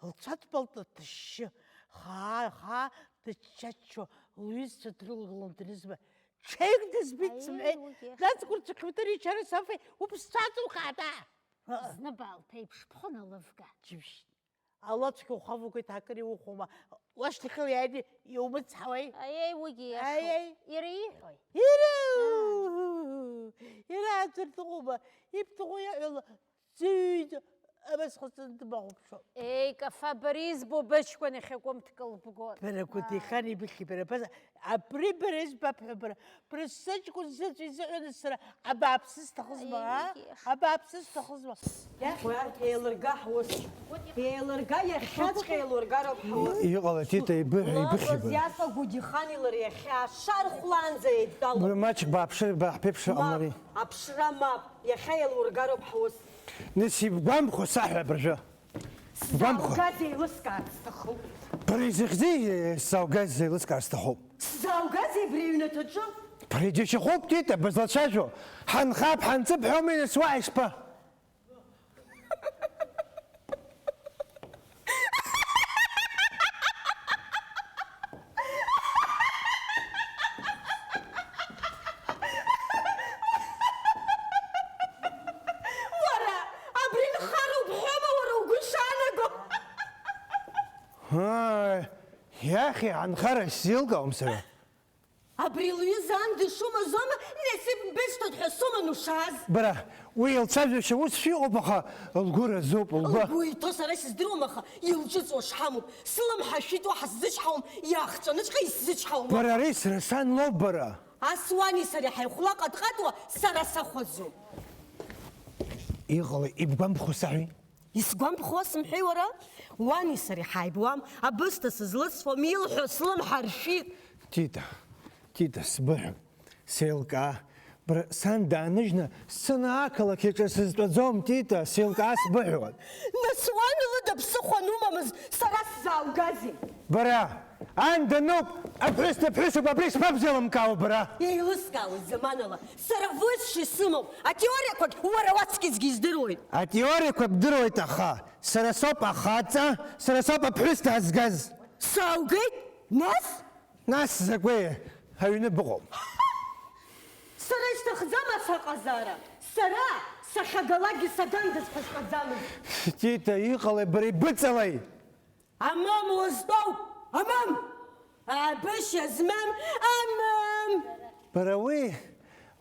лцәа дпалта ҭышьшьы, хаа, хаа дыччаччо, лҩызцәа дрылгылан днызба, ҽеик дызбеит, Аиеи, сымҳәеи. Уигьы иашоуп. Нацкәарцәа хьмаҭыр ичара сафеи, уԥсцәаҵухаада! Зны баалԥеиԥш бхәы налывга. Џьыбшьт. Алацәгьа ухавыгоит, акыр иухәома? Уашьҭахьала иааины иумыцҳауеи? Аиеи, уигьы иашоуп. Аиеи. Иара ииҳәои? Иара! Аа. Иара аӡәыр дыҟоума? Ибҭаху иаҳәала, зыҩӡа абас ҟаҵаны дбахәаԥшуа. Еи, Кафа, бара избо быҷкәын иахьакәым дкылбгон. Бара, Гәдеихан, ибыхьи бара, база, абри бара избап ҳәа бара, бара сыҷкәын сзыӡәӡәа изыҳәаны сара абааԥсы сҭахызма, а? Аиеи, ииашоуп. Абааԥсы сҭахызма? Уи арҭ еилырга ҳус. Еилырга, иахьаҵәҟьа еилургароуп ҳус. Иҟала, Тита, ибыҳәа, ибыхьи бара? Лыҟаз иаша Гәдеихан илар иахьа ашархәлаанӡа еидтәалоуп. Бара маҷк бааԥшыр, бааҳԥеиԥшыр ҟамлари? Мап, аԥшра мап, иахьа еилургароуп ҳус. Нас ибгәамԥхо саҳәа абыржәы. Бгәамԥхо. Сзааугаз еилыскаар сҭахуп. Бара изыхьзеи, э, сзааугаз еилыскаар сҭахуп? Сзааугазеи абри аҩнаҭаҿы? Бара иџьашьахәуп, Тита, бызлацәажәо. Ҳанхап, ҳанҵып ҳәа ауми, нас уаҳа ишԥа? Уара, абри нхара убҳәома, уара, угәы ишаанаго? Ааи, иахьа анхара сзеилкаауам сара. Абри лҩыза ан дышумазоума, Несип бысҭоит ҳәа суман ушааз? Бара, уи илцәажәашьа усшәа иҟоуп, аха лгәы разуп, лгәы. Лгәы иҭоу сара исыздыруам, аха илҿыҵуа шҳамоуп. Слымҳа шәит, уаҳа сзычҳауам, иаахҵәаныҵәҟьа исзычҳауам. Бара, ари сара сан лоуп, бара. Ас уани сареи ҳаихәла ҟатҟатуа сара сахәаӡом. Иҟалеи, ибгәамԥхо саҳәеи? Исгәамԥхо сымҳәеи уара? Уани сареи ҳааибуам, абысҭа сызлысфом, илҳәо слымҳа ршәит. Тита, Тита, сбыҳәоит, сеилкаа. Бара, сан дааныжьны сцена ақалақь аҿы сызтәаӡом, Тита, сеилкаа, сбыҳәоит. Нас уан лыда ԥсыхәа анумамыз, сара сзааугазеи? Бара, ан дануп, аԥҳәыс дыԥҳәысуп, абри шԥабзеилымкаауа бара? Еилыскаауеит заманала. Сара высший сымоуп, атеориақәагь уара уаҵкьысгьы издыруеит. Атеориақәа бдыруеит, аха сара соуп ахаҵа, сара соуп аԥҳәыс даазгаз. Сааугеит, нас? Нас закәи, аҩны быҟоуп. Сара исҭахӡам ас аҟазаара. Сара сахьагалакгьы сагандаз ҳәа сҟаӡамызт. Тита, иҟалеи бара ибыҵалеи? Амам узтәоу, амам! Абышьа змам, амам! Бара уи,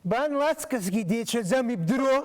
бан лаҵкысгьы деицәаӡам ибдыруоу?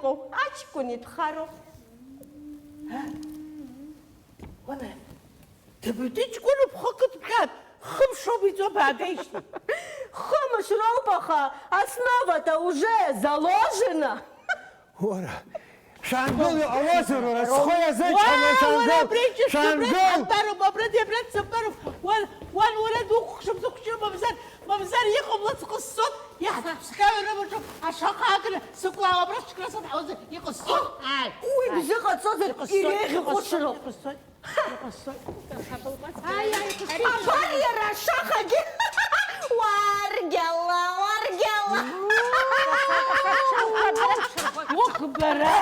иҟоу, аҷкәын идхароуп. Уана, дабатәи ҷкәыноуп, хықәкы дԥҟьан, хымш ауп иҵуа, баагеижьҭеи. Хымш роуп, аха основа-то уже заложена. Уара, шәаангыл, иҟалозар, уара, схы иазычҳауа, уара, шәаангыл, абри ҿышәтәуп, шәаангыл! Абароуп, абра, абра дсымбароуп. Уан, уан, уара духәаԥшып, сыхәҷы, мамзар, мамзар иҟамлац ҟасҵоит, иаҳҭахԥсхьаҩ рымаҿоуп, ашаха агра сыкәлаауа, абра сыҽкра сыдҳауазар, иҟасҵоит. Ааи, уи ааи. Бзиа ҟаҵозар, иҟасҵоит, иреиӷьу иҟасҵоит, ҟәышроуп. Иҟасҵоит. Иҟасҵоит. Ааи, ааи, иҟасҵоит. Абар иара ашахагьы. Уаргьала, уаргьала. Ух, бара!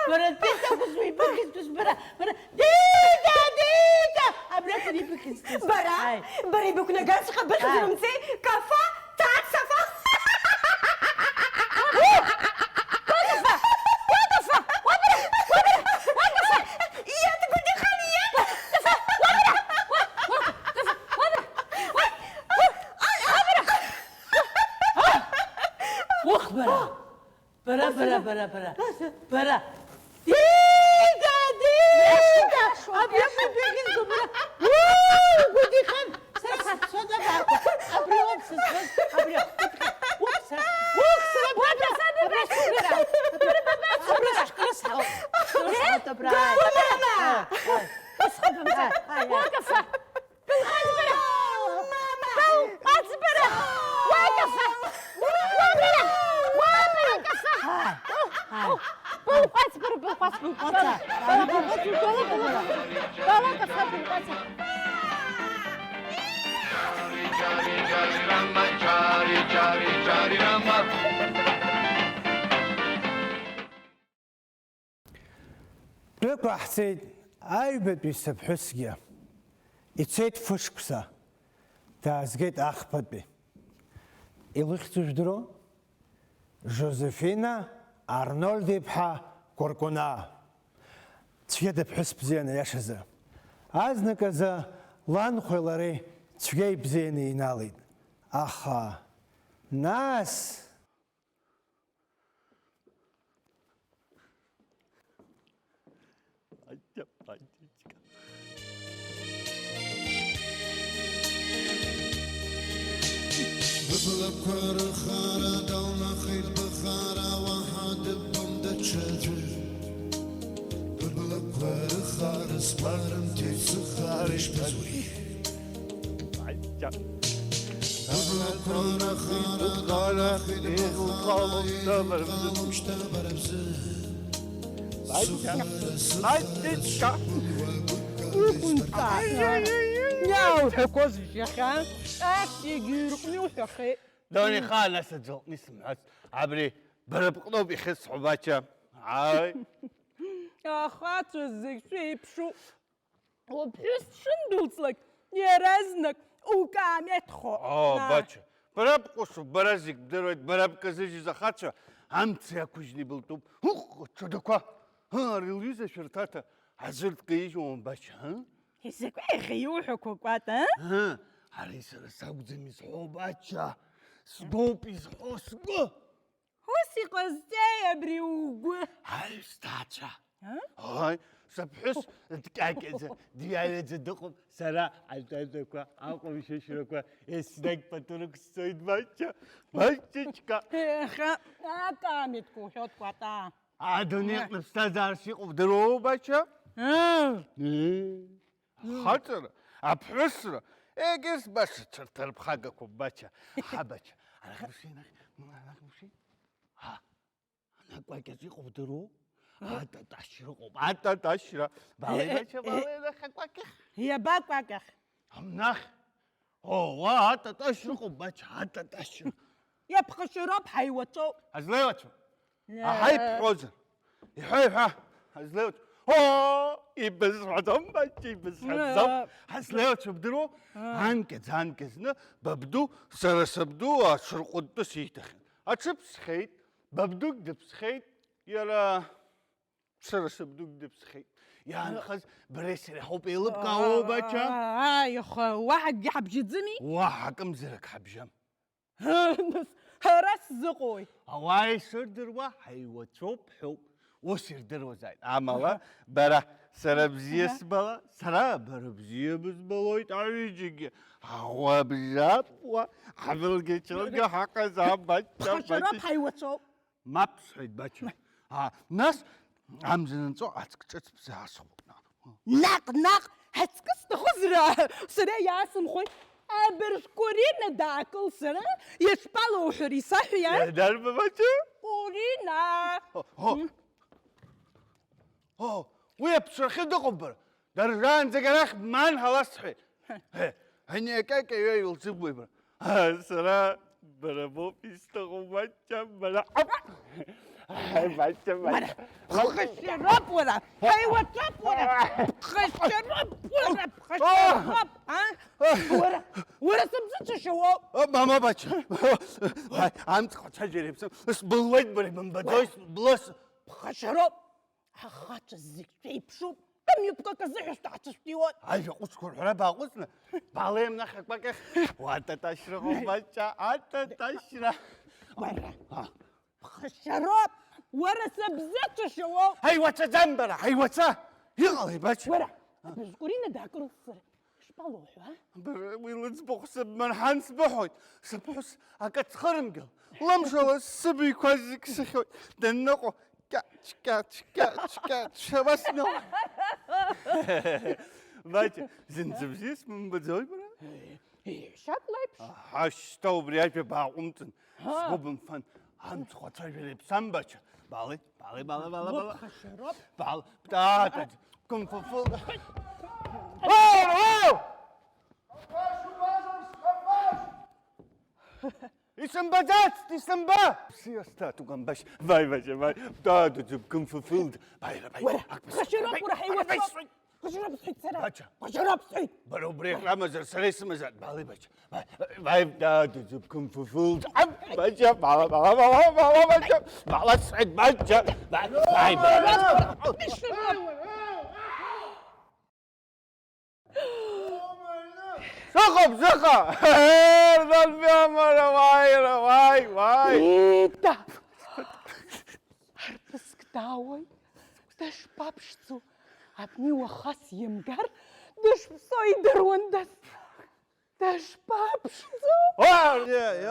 Бара, дтәеит акәызма ибыхьызтәыз бара? Бара, Дида, Дида! Абраҟа ибыхьызтәыз. Бара? Ааи. Бара ибықәнагаҵәҟьа быхьӡ Ааи. Рымҵеи, Кафа, Ҭацафа! Иаҭгәыдихан, иаҭ! Ух, бара! Бара, бара, бара, бара. Бара. Дида, Дида! Абри акәын быхьызго, бара. Уу, Гәыдихан! Сара сцоит абраҟа. Абри ауп сызцоз, абри ауп. Ух, сара, ух, сара, абра, абра, абра, абра, абра, абра, абра, абра. Ус ҟабымҵан. Ааи, ааи. Ааи, ааи. Ус ҟабымҵан. Ааи, ааи. Уа, Кафа! Бара! Мама! Бауҟаҵ бара! Уа, Кафа! Уа, бара! Уа, бара, Кафа! Ҳаи! Ҳаи! Бауҟаҵ бара, бауҟац! Бауҟаца! Бауҟац, бауҟац, бауҟац! Бауҟаца, бауҟаца! Дәықәаҳҵеит аҩбатәи сыԥҳәысгьы. Ицеит фышықәса, даазгеит ахԥатәи. Илыхьӡу жәдыруоу? Жозефина Арнольд-иԥҳа Кәыркәынаа. Цәгьа дыԥҳәыс бзиан, аиашазы. Азныказы ланхәеи лареи цәгьа ибзианы иналеит. Аха нас Быблақәа рыхара далнахит быхара, уаҳа дыббом даҽаӡәы. Быблақәа рыхара сгәарымҭеит сыхара ишбаз уи. Иауҳәақәозеишь иахьа? Ас егьыҩрҟны иуҳәахьеит. Донеха, нас аӡәы лҟны исымҳәац. Абри бара бҟноуп ихьысҳәо, Бача. Ааи. Ахацәа зегь шәеиԥшу. Уԥҳәыс дшындәылҵлак, иаразнак укаамеҭхо. Оо, Бача, бара бҟәышуп, бара зегь бдыруеит, бара бказыжьыз ахацәа амца иақәыжьны ибылтәуп. Ух, ҽадақәа! Ха, ари лҩыза шәырҭаҭа аӡәыр дкаижьуам, Бача, ха? Изакәи иахьа иуҳәақәо, Кәата, а? Ха, ари сара сакәӡам изҳәо, Бача, сгәоуп изҳәо, сгәы! Ус иҟазҵеи абри угәы? Аҩсҭаацәа! А? Ой, сыԥҳәыс дкьакьаӡа, дҩаҩаӡа дыҟоуп, сара аҩадақәа, аҟәымшьышьрақәа еснагь пату рықәсҵоит, Бача, Бачачка! Еха, акаамеҭқәа уҳәоит, Кәата! Адунеи аҟны ԥсҭазаарас иҟоу бдыруоу, Бача? Аа! Ээ. Ахаҵара, аԥҳәысра, егьыс баша цәарҭарԥхагақәоуп, Бача. Ҳа, Бача, арахь бшеи, анахь, анахь бшеи. Ҳа, анакәакьаҿ иҟоу бдыруоу? Ататашьра ыҟоуп, ататашьра. Баалеи, Бача, баалеи, анахь акәакьахь. Иаба кәакьахь? Амнахь. О, уа ататашьра ыҟоуп, Бача, ататашьра. Иаԥхашьароуп, ҳаиуаҵәоуп. Ҳазлеиуацәоу? Аҳа ибҳәозар. Иҳәа, иҳәа, ҳазлеиуацәоу. Оо, ибызҳәаӡом, Бача, ибызҳәаӡом. Ҳазлеиуацәоу бдыруоу? Анкьаӡа, анкьа зны бабду, сара сабду аҽырҟәынтәы сиҭахьан. Аҽыԥсхьеит, бабдугь дыԥсхьеит, иара Сара сабдугь дыԥсхьеит. Иаанхаз бареи сареи ҳауп еилыбкаауоу, Бача? Ааи, аха уаҳа акгьы ҳабжьаӡыми? Уаҳа акымзарак ҳабжьам. Нас ҳара сзыҟои? Ауаа ишырдыруа ҳаиуацәоуп ҳәоуп. Ус ирдыруазааит. Амала, бара сара бзиа сбала, сара бара бзиа бызбалоит, аҩыџьагьы ҳаӷәабжьаԥуа, ҳбылгьачылгьы ҳаҟазаап, Бача, Бача. Ԥхашьароуп, ҳаиуацәоуп. Мап, сҳәеит, Бача. Аа, нас, амза нанҵо ацк ҿыц бзаасхәап. Наҟ, наҟ, ацкы сҭахызар, сара иаасымхәеи? Абыржә Корина даакылсыр, ишԥалоуҳәари, саҳәи, а? Э, дарбан, Бача? Корина! О, о. О, уи аԥсрахьы дыҟоуп, бара. Даржаанӡагь арахь бмаан ҳәа ласҳәеит. Ҳе, ани акьакьа ҩаҩ лзыбуеи бара? Аа, сара бара боуп исҭаху, Бача, бара. Ап! Ҳаи, Бача, Бача. Ԥхашьароуп уара! Ҳаиуаҵәоуп уара! Ԥхашьароуп уара! Ԥхашьароуп! А? Уара, уара сыбзыцәашьа уоуп! А, мама, Бача! Ҳаи, амцхә ацәажәара иаԥсам, сбылуеит бара, ибымбаӡои, сблыс! Ԥхашьароуп! Ахацәа зегь шәеиԥшуп, камҩаԥгак азыҳәа шәҭаацәа шәҭиуан. Ажәа ҟәыцқәа рҳәара бааҟәыҵны, баалеи амнахь акәакьахь, уататашьра ҟоубаҷҷа, ататашьра. Уара, ԥхашьароуп, уара сыбзыцәашьа уоуп. Ҳаиуацәаӡам бара, ҳаиуацәа! Иҟалеи, Бача? Уара, абыржә Корина даакылсыр, Ишԥалоуҳәо, а? Бара уи лыӡбахә сыбмырҳан сбыҳәоит, сыԥҳәыс акы ацхырымгьыл, лымшала сыбаҩқәа зегь сыхьуеит, данныҟәо, кьаҿ, кьаҿ, кьаҿ, кьаҿ, абас ныҟәоит. Бача, зынӡа бзиа сбымбаӡои бара? Иҳәшьак леиԥш. Аҳа, шьҭа убри ажәа бааҟәымҵын. Ҳа! Сгәы бымфан, амцхә ацәажәара иаԥсам, Бача. Баалеи, баалеи, баалеи, баалеи, баалеи. Баалеи, баалеи. Баал, тата, кунг-фу фу. Оу, оу! Исымбаӡацт, исымба! Сиасҭа, тукамбашь, вай, Бача, вай. Тата, кунг-фу фу. Баира, баира. Уара, ак, баира, ԥхашьароуп, баира, уара, ҳаиуацәоуп. Баира, Ԥхашьароуп сҳәеит сара. Бача. Ԥхашьароуп сҳәеит. Бара убри акрамазар сара исымазаап. Баалеи, Бача. Ба-, ба-, ба-, ду-, ду-, кунг-фу фу. Ам, Бача, бала, бала, бала, бала, Бача. Бала сҳәеит, Бача. Ба-, баи, баи. Сыҟоуп, сыҟа! Ральф Иомар, уааира, уааи, уааи! Ида! Арԥыск даауеит, дышԥаԥшӡоу? Абни уаха симгар, дышԥсоу идыруандаз. Дышԥаԥшӡоу? О, е, е,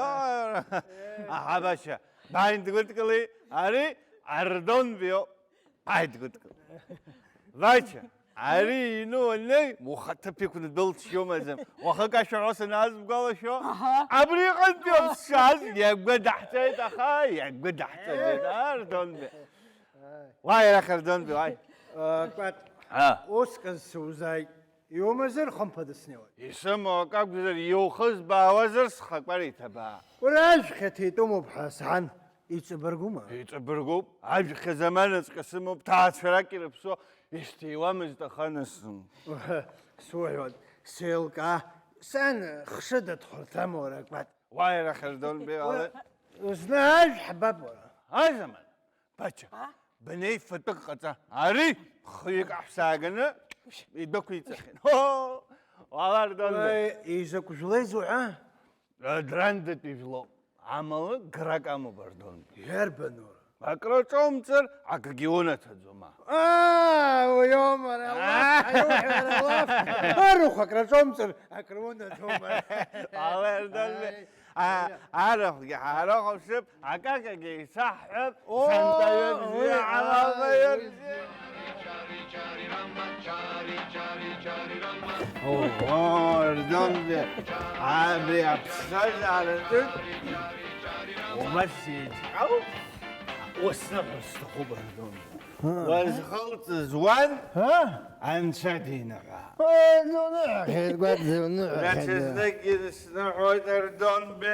аҳабашьа, бааин дгәыдкыли, ари Ардон био, бааин дгәыдкыл. Бача, Ари иҩны уаннеи, ухаҭыԥ иқәны дәылҵшьомаӡам. Уахык ашәаҳәа санааз бгәалашәо? Аҳа. Абри иҟынтәи ауп сшааз, иагәыдаҳҵеит, аха иагәыдаҳҵаӡеит. Ардонбе. Уааи, арахь, Ардонбе, уааи. Э, Кәат, А. Усҟан сузааит. Иумазар, хымԥада снеиуеит. Исымоу акы акәзар, иухызбаауазар, схақәа реиҭабаа. Уара ажәхьа ҭеитәымоуп ҳәа саҳан, иҵабыргума? Иҵабыргуп. Ажәхьа заманаҵәҟьа сымоуп, ҭаацәарак ирыԥсо, ишьҭиуамызт, аха нас. Уҳы, суҳәоит, сеилкаа, сан хшыда дхәарҭам уара, Кәат. Уааи, арахь, Ардонбе, ала. Зны ажә ҳбап уара. Азаман. Бача, А? Бнеи фатәык ҟаҵа. Ари хҩык аҳәса ааганы идәықәиҵахьан. Ҳо! Уаала, Ардонбе. Уаи, изакә жәлеизу ҳәа? Адрандатәи жәлоуп. Амала грак амоуп, Ардонбе. Иарбану? Акры ҿоумҵыр, акгьы унаҭаӡом. Аа, уиоума, ара лаф, Аа! Ара уҳәа, ара лаф. Арахә акры ҿоумҵыр, акры унаҭома. Уаала, Ардонбе. Ааи. А, арахәгьы ҳаарыхәаԥшып, акакагьы еицаҳҳәап, Оо, сантаҩы бзиа, уи, амала ааи, бзиа. Уи. Оо, Ардонбе, абри аԥсҭазаараҿы убас еиҿкаауп, усныҳәа сҭахуп, Ардонбе. Уазхылҵыз уан, Ҳа? Анцәа диныҳәа. Ой, дуныҳәахьеит, Кәат, дуныҳәахьеит. Даҽазныкгьы дысныҳәоит, Ардонбе,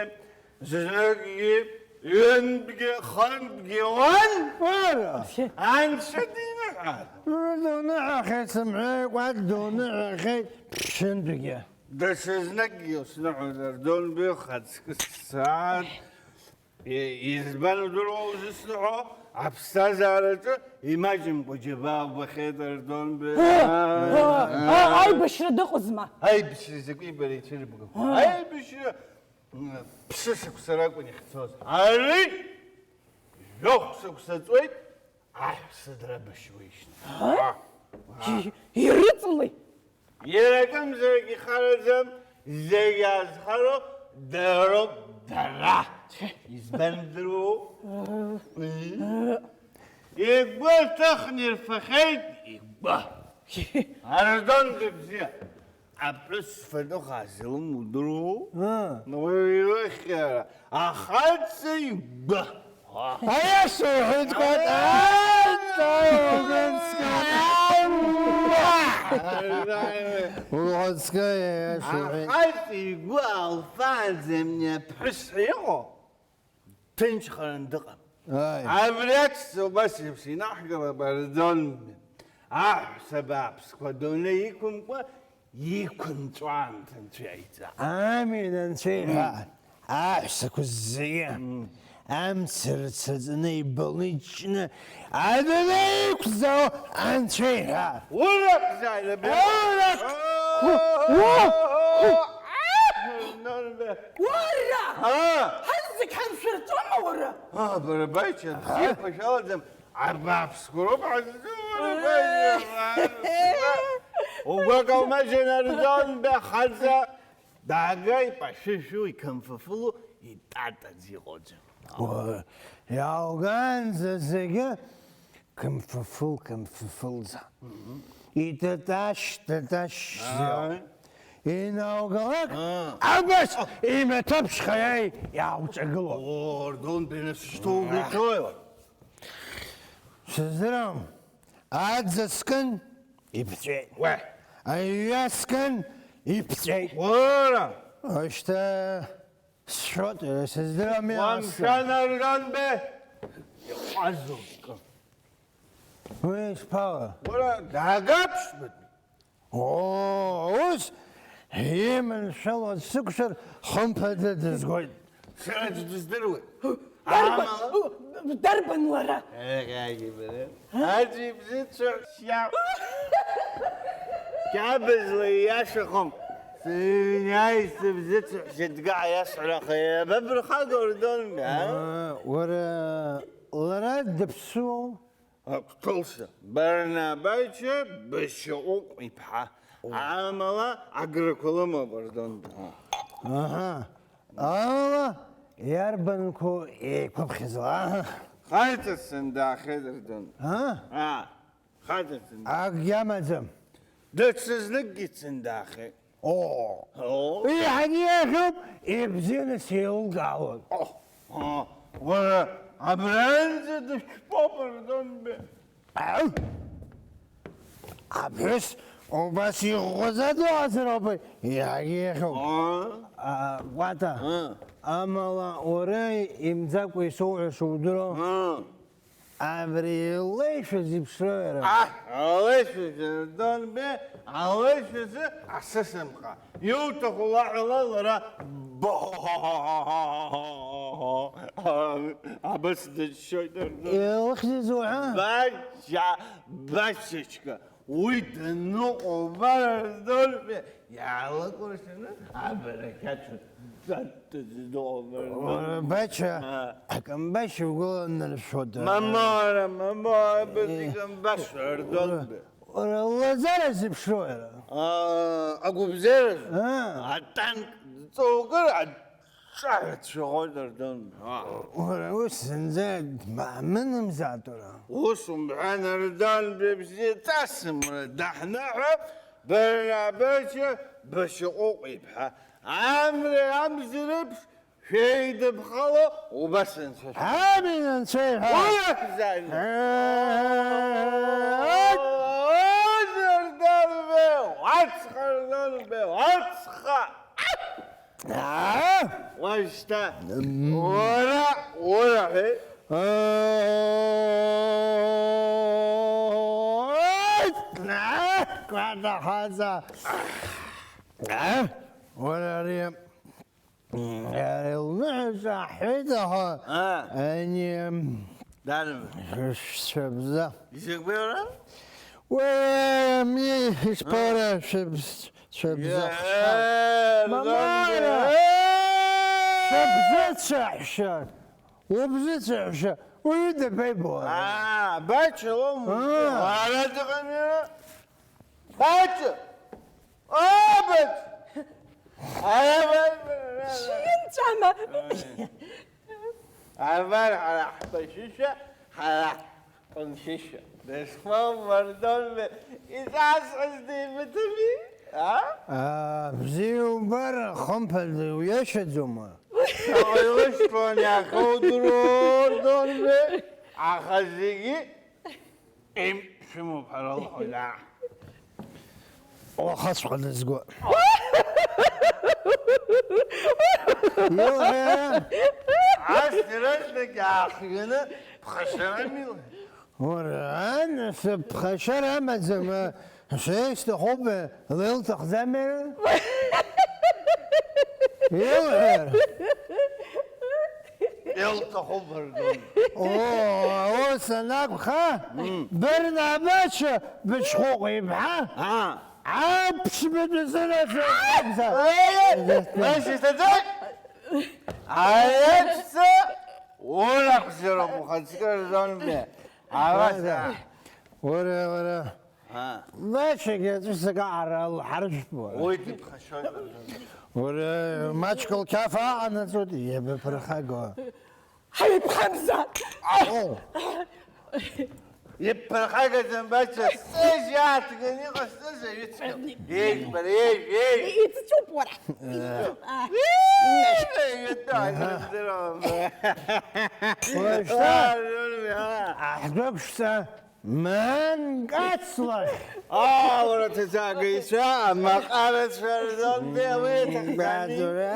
зныкгьы, ҩынтәгьы, хынтәгьы уан, Ара! Анцәа диныҳәа. Дуныҳәахьеит, сымҳәеи, Кәат, дуныҳәахьеит, ԥшьынтәгьы. Даҽазныкгьы усныҳәоит, Ардонбе, ухаҵкы сцааит. И-, избан удыруоу узысҳәо, аԥсҭазаараҿы имаҷымкәа џьабаа убахьеит, Ардонбе. Ы, ы, ы, аибашьра дыҟазма? Аибашьра закәи бара ицәырбгақәа? Ы. Аибашьра, м, ԥшьышықәса ракәын ихьцоз. Ари жәохә шықәса ҵуеит, Аҳәса драбашьуеижьҭеи. Ҳа? Ҳа. И-, ирыҵалеи? Иара акымзарак ихараӡам, зегь аазхароу дароуп дара. Избан дыруоу? Ыы. Игәы ҭыхны ирфахьеит, игәы. Ардон дыбзиа. Аԥҳәыс фатәы хаас илымоу удыруоу? Аа. Уи илыхьра ахаҵа игәы. Аиаша уҳәеит, Кәат, аа, угәыцкы. Угәыцкы, аиаша уҳәеит. Ахаҵа игәы алфаанӡа имни аԥҳәыс ҳәа иҟоу? Ҭынчхаран дыҟам. Ааи. Абри аҵәца убас еиԥш инаҳгалап, Ардон. Аҳәса бааԥсқәа адунеи иқәымкәа, иқәынҵәо аамҭа анцәа иаиҵа. Амин, анцәа иҳәа. Аҳәсақәа зегьы. Мм. Амца рцаҵаны, ибылны, иҷҷны, адунеи иқәӡаау анцәа иҳәа. Урахә зааира, бе-, Урахә! О! О! О! Норбе. Уара! А! Ҳазегь ҳаншәырҵәама уара? А, бара баҩцәа, бзиақәа шәалаӡам, абааԥсқәа роуп ҳазҿу, бара баҩцәа. Угәы каумаҷын, Ардон, бе, хаҵа. Даагеит, пашәышәу, иқамфафылу, итатаӡ иҟоуӡам. Уа, иааугаанӡа зегьы кымфафыл, кымфафылӡа. Мгм. Итаташь, таташь. Ааи. Инаугалак, Аа. Абас имаҭәаԥшьха иааи, иаауҿагыло. О, Ардон, бенасышьҭоугеит. Сыздырам. Аӡа скын, иԥҵәеит. Уа! Аҩа скын, иԥҵәеит. Уара! Ушьҭа сшәоит, сыздырам. Уамшәан, Арганбе! Иҟәазоуп. Уи ишԥала? Уара, даагаԥшьбатәи? Оо, ус, иманшәалоу дсықәшәар, хымԥада дызгоит. Сара аӡә дыздыруеит. Дарбан, Амала? Дарбан лара? Еҳ, иааигеит бара. Аӡәы ибзыцәҳәшьа. Қьабзла ииашахом. Сыҩнаи сыбзыцәҳәшьа дгәаҳ иасҳәар, аха иабабырхагоу, Ардон, а? Уара, лара дыԥсуоу? Ақәҭылса, Барнабаича Башьаҟәыҟә иԥҳа. Амала аграқәа лымоуп, Ардон. Аҳа. Амала иарбанқәоу еиқәыԥхьаӡала? Хаҵа сындаахеит, Ардон. А? А, хаҵа сында. Акгьы амаӡам. Даҽазныкгьы дцаны даахеит. Оо! Еиҳагьы иаӷьуп, ибзианы сеилкаауан. Уара абранӡа дышәпоуп, Ардон бе. Аԥҳәыс убас иӷәӷәаӡа дыҟазароуп, еиҳагьы иаӷьуп. Гәаҭа, амала уара имӡакәа исоуҳәаша удыруоу? Абри илеишәа зеиԥшроу иара? Аҳ, алеишәа Ардон бе, алеишәазы асысымҟа. Иуҭаху лаҳәала лара. Абас дыччоит Ардон. Илыхьӡыз уҳәа? Бача, Бачачка. Уи даныҟоу убар Ардон бе, иаалыкәыршаны абарақьаҭ Уара, Бача, акамбашь угәыланаршәода? Мамоу, уара, мамоу, абас икамбашь, Ардон бе. Уара, ллаӡара зеиԥшроу иара? Агәыбзиаразы? Атанк дҵоукыр, аҿаҳәа дшәаӷәоит, Ардон бе. Уара, ус зынӡа дмаҳмынымзааит, уара. Ус умҳәан, Ардон бе, бзиа ҵасым, уара, даҳныҳәап. Бара Бача Башьаҟәыҟә иԥҳа, амреи амзеи реиԥш шәеидыԥхало убас анцәа шәа. Амин, анцәа иҳәа! Уи акәзааит! Ааит! Ой, Ардон бе, уацха, Ардон бе, уацха! Аа! Уажәшьҭа, уара, уара, ҳәеи. Кәада хаҵа. Уара ари, ари лныҳәаҿа ҳҳәеит, аха, ани, Дарбан? Шәабза. Изакәи уара? Уи, ами, испора, шәыбз-, шәыбзыхшар. Мамара! Шәыбзыцәаҳәшьа! Убзыцәаҳәшьа! Уаҩы дабаибо? Аа, Бача лоума? Аа. Ара дыҟами, ара? Бача! О, Бача! Ара, Бача! Шәынҵәама! Абар ҳара ҳԥашьышәа, ҳара ҳҟәыншьышәа. Дышхәа Мардонбе изасҳәаз димыҭами, а? Аа, бзиа убар, хымԥада, уиашаӡома? Шаҟа илышьҭуан иахьоудыруа Мардонбе, аха зегьы Им, шәымоуп ҳәа ралҳәоит, аа. Уахаҵәҟьа дызго. Иуҳәа? Ас иаразнак иаахҩаны ԥхашьарами? Уара, анасыԥ, ԥхашьара амаӡам, шәеи сҭахуп, леилҭахӡами? Иуҳәар? Илҭаху быргон. Оо, ус анакәха, Мм. Бырнабача Быҽхәыҟә иԥҳа, Аа. Аԥшьба дазынаҭо акәзар. Ай, ай, ай, исаӡоит! Аиаҵәца урахәзароуп, ухаҵкы рзонбе. Абас, Уара, аа. уара, уара. Аа. Бачагьы аҵәыцак аҟара лҳаржәп, уара. Уи дыԥхашьоит. Уара, маҷк лқьаф ааҟанаҵоит, иабаԥырхаго. Ҳаиԥхамзар! О! Иԥырхагаӡам, Бача, сыжь иааҭганы иҟасҵаз аҩыцәгьа. Еиӷьбара, еиӷь, еиӷь! Иҵәыуп уара! Иҵәыуп, аа. Еиӷьбара, Аҳ-, Аҳ-, Аҳ-, Аҳ-, Аҳ-, Аҳ-, Аҳ-, Аҳ-, Аҳ-, Аҳ-, Аҳ-, Маан кацлахь! Аа, уара, ҭаҵагеицәа, амаҟарацәа рзонтәи ауеит, аҳ, Баӡура,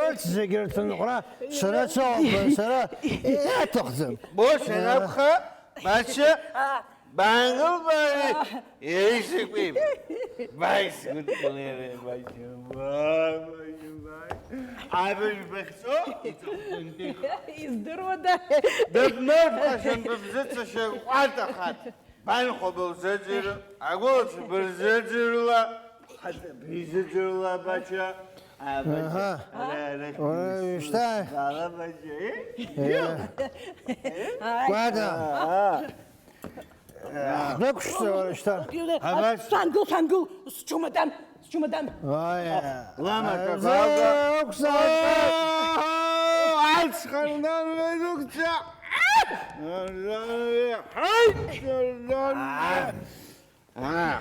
урҭ зегьы рҭынхәра сара соуп, сара иаҭахӡам. Бошь анакәха, Бача, бангылбаари, еишьыкәи. Баи, сгәыдкылеира, Бача, баи, Бача, баи. Абыржә бахьцо, иҵыхәтәантәиха. Издыруада? Дыбмырԥхашьан быбзыцәашьа ҟәаҭахаҭ. Банхәа былзыӡырҩ, агәылацәа бырзыӡырҩла, бхаҵа бизыӡырҩла, Бача. А, Бача. Аҳа. Ара, ара, Уара, шәҭы, ишьҭа. Бала, Бача, э? Э. Ааи. Кәада. Аа. Дықәшәҵа уара шьҭа. Абас. Шәангыл, шәангыл, счумадан, счумадан. Аиа. Лама Аиа, какалга. Зеиқәзааит. Ацхарнан ведукця. Ҳаит, аа.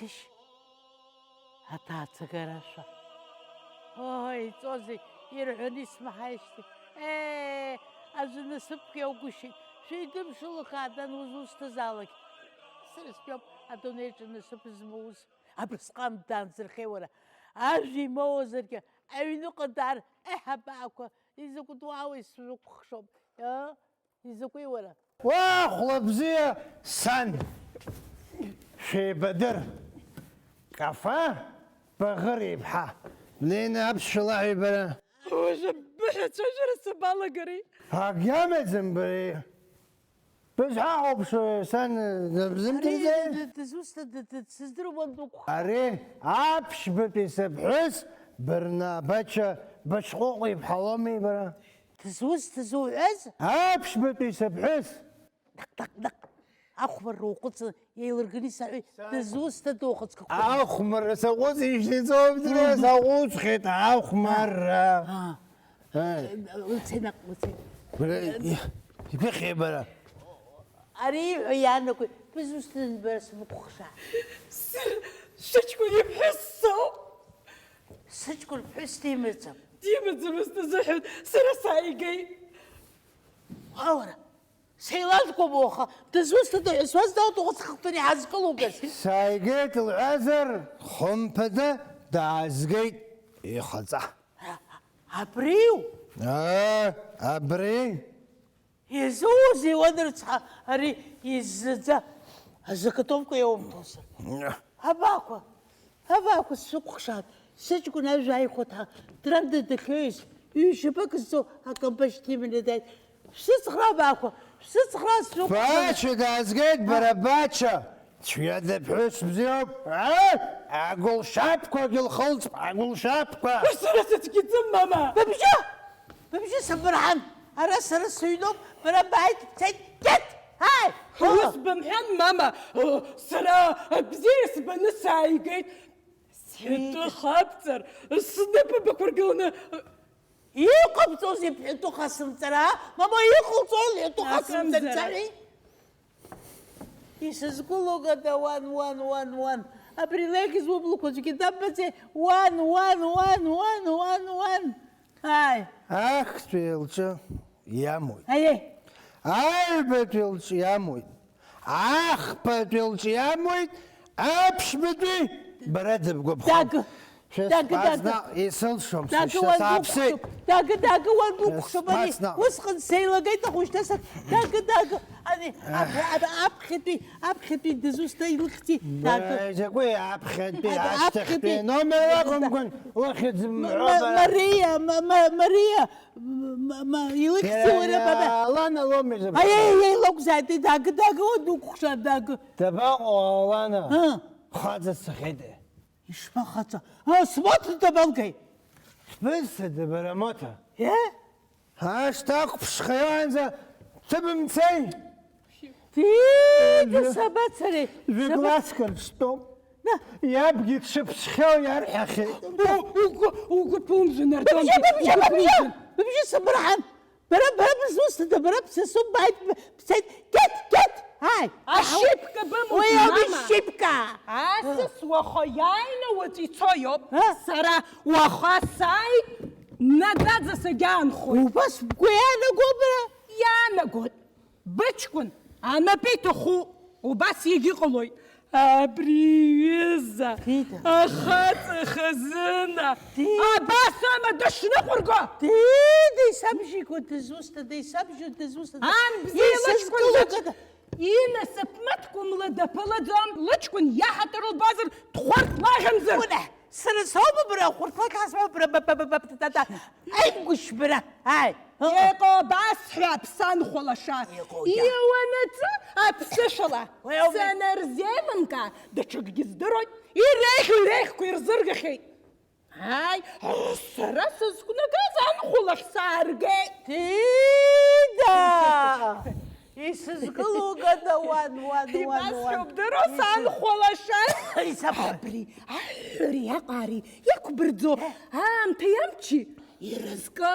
Сышь, аҭаацәагарашәа. Оо, иҵозеи, ирҳәаны исмаҳаижьҭеи. Ээ, аӡәы насыԥк иаугәышьеит. Шәеидымшыло хаадан узусҭазаалак. Сара стәоуп адунеиаҿы насыԥ змоуз. Абрысҟан даанзырхеи уара? Ажәа имоуазаргьы, аҩныҟа даар, еҳ, абаақәа, изакәытә уаауеи сшәыкәхшоуп, ыы? Изакәи уара? Уа, хәла бзиа, сан! Шәеибадыр! Кафа Баӷыр иԥҳа, бнеины аԥсшәа лаҳәи бара? Уажәы быҳәа ацәажәара сабалагари? Агьамаӡам бара. Бызҳахәаԥшуеи, сан, дыбзымдырӡеи? Ари д-, д-, дызусҭа, д-, д-, дсыздыруам, дукәха. Ари аԥшьбатәи сыԥҳәыс Барнабача Баҽҟәыҟә иԥҳа лоуми бара? Дызусҭа зуҳәаз? Аԥшьбатәи сыԥҳәыс! Наҟ-наҟ-наҟ! Ахәмарра уҟәыҵны еилырганы исаҳәеит, дызусҭа ухаҵкқәа? Ахәмарра саҟәыҵ ишьҭаҵоуп, дара, саҟәыҵхьеит, ахәмарра! Аа. Ааи. Уцеи наҟ, уцеи. Бара, ибыхьи бара? Ари ииҳәо иаанагои, бызусҭа бара сбыкәхшаа? Сара сыҷкәын иԥҳәыс соуп. Сыҷкәын ԥҳәыс димаӡам. Димаӡамызт азыҳәан сара сааигеит. Уа, уара, сеилазгома уаха, дызусҭада ҳәа суазҵаауеит, ухаҵкы хтәаны иҳазкылугаз. Сааигеит лҳәазар, хымԥада даазгеит ихаҵа. А-, абриу? Ыы, абри. Изуузеи уан рыцҳа ари иззаӡа азакатовка иаумҭозар? Абаақәа, абаақәа, сшәыкәхшааит, сыҷкәын ажәа аихәа ҭа, дранда дахьыҩыз, ҩ-шьапык зҵоу акамбашь диманы дааит. Шәсыцхраа, абаақәа, шәсыцхраа, сшәыкәхшааит. Бача даазгеит, бара, Бача! Цәгьа дыԥҳәыс бзиоуп, аа? Агәылшьапқәагьы лхылҵп, агәылшьапқәа! Сара сыцәгьаӡам, мама! Быбжьы! Быбжьы, сабырҳан! Ара сара сыҩноуп, бара бааит, бцеит, кьаҿ! Ааи! Ус бымҳәан, мама! Сара бзиа сбаны сааигеит! Сҳәатәы хабҵар, снапы бықәыргыланы. Иҟабҵозеи бҳәатәы хасымҵара, а? Мама, иҟалҵои лҳәатәы хасымҵара? Акәымзар. Исызгәылоугада, уан, уан, уан, уан? Абри леигьыз ублақәа аӡәгьы дамбаӡеи? Уан, уан, уан, уан, уан, уан! Ааи! Ахԥатәи лҿы иамуит. Аиеи! Аҩбатәи лҿы иамуит. Ахԥатәи лҿы иамуит, аԥшьбатәи бара дыбгәаԥхом. Дагы! Дагы, дагы. Шәысҟәаҵ наҟ, исылшом, Дагы, сышьҭа уан сааԥсеит. Дукәхшоуп. Дагы, дагы, уан дукәхшоуп, ани, Шәысҟәаҵ наҟ. Усҟан сеилагеит, аха ушьҭа сак, дагы, дагы, ани, ап-, ап-, аԥхьатәи, аԥхьатәи дызусҭа илыхьӡи, дагы. Ба-, изакәи аԥхьатәи, Ани, ашьҭахьтәи аԥхьатәи. Номер акәымкәан, ухьӡ Ма-, мҳәо ма-, бара. Мариа, ма-, ма-, Мариа, ма-, ма-, илыхьӡи уара, баба? Алана лоуми зыбҳәо? Аиеи, аиеи, лакәзааит, дагы, дагы, уан дукәхшаап, дагы. Дабаҟоу Алана? Ыы. Хаҵа дцахьеитеи? Ишԥахаҵа? А, смоҭа дабалгеи? Шәбыццада бара, Моҭа? Е? Ашҭа ақәԥшхаанӡа ҭыбымцеи? Диида, сабацари? Жәа-, саба-, жәа-, класск рҿтәоуп. На. Иабгьы дшыԥсхьоу иарҳәахьеит. У-, угәы, угәы ԥумжәан, Ардон. Быбжьы, быбжьы, угәы быбжьы! Ԥумжәан. Быбжьы, сабырҳан! Бара, бара бызусҭада, бара бсасуп, бааит, бцеит, кьаҿ, кьаҿ! Ааи! Ашьыпка бымоуп, уи ауп мама. Ишьыпка! Асас уаха иааины уаҵәы ицо иоуп. А? Сара уаха сааит, наӡаӡа сагьаанхоит. Убас бгәы иаанаго бара? Иаанагоит. Быҷкәын, анапы иҭаху, убас иагьыҟалоит. Абри иҩыза, Дида. Ахаҵа хазына, Дида. Абас ама дышныҟәырго! Дида, исабжьиго дызусҭада, исабжьо дызусҭада? Ан бзиа лыҷкәын Исызкыло лыҷ-, гада? Инасыԥ маҭәқәа мла даԥылаӡом, лыҷкәын иаҳаҭыр лбазар, дхәарҭ лаӷьымзар! Уна, сара соума бара, хәырҭлак ҳасуа бара, ба, ба, ба, ба, та, та, та, аимгәышь бара, ааи! Иҟоу басҳәап, санхәа лаша. Иҟоу, иа. Иуанаҵы аԥсышәала. Уи ауми. Санарзеилымкаа, даҽакгьы здыруеит, иреиӷьу иреиӷьқәа ирзыргахьеит. Ааи, сара сызқәнагаз анхәа лахь сааргеит. Дида! Исызгылоугада уан, уан, уан, уан? Ибасҳәо бдыруа, санхәа лаша. Исаб- Абри аҳәҳәари аҟаари иақәбырӡо аамҭеи амчи ирызкы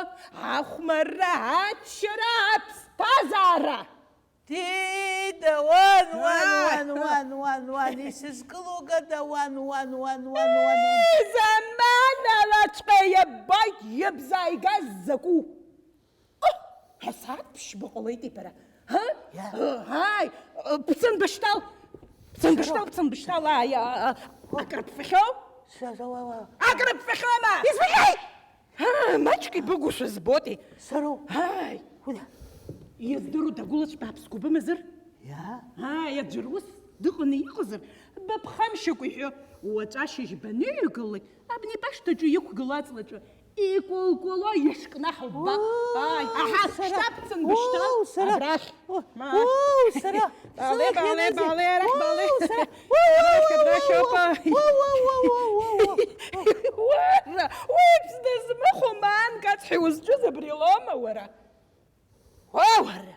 ахәмарра, аччара, аԥсҭазаара. Дида, уан, уан, Аа! Уан, уан, уан, уан, исызкылугада, уан, уан, уан, уан, уан, уан. Уи заманалаҵәҟьа иабоит ибзааигаз закәу. Ҟоҳ, ҳасааҭ ԥшьба ҟалеитеи бара, ҳа? Иа. Ааи, бцан бышьҭал, бцан бышьҭал, бцан бышьҭал, ааи, а, а, акрыԥхьахьоу? Сара, уа, уа. Акрыԥхьахьоума? Избахьеит! Ҳа, маҷк ибыгушәа зботи? Сароуп. Ааи! Уна. Издыру дагәылаҵәҟьа аԥсгәы бымазар? Иа? Ааи, аӡәыр ус дыҟаны иҟазар, быԥхамшьакәа иҳәо, уаҵәы ашьыжь баныҩагылалак, абни башҭаҿы иқәгыло аҵлаҿы икәылкәыло ишкнаҳау ббап. Уу, ааи, аҳа, сара. Шьҭа бцан бышьҭал, уу, сара. Абрахь. Уу, ма. Уу, сара. Бале, бале, бале, арахь бале. Уу, сара. Арахь, абрахь ауп. Уу, уу, уу, уу, уу, уу. Уара, уеиԥш дызмыхәо маанк ацҳа узҿыз абри лоума, уара? Уа, уара!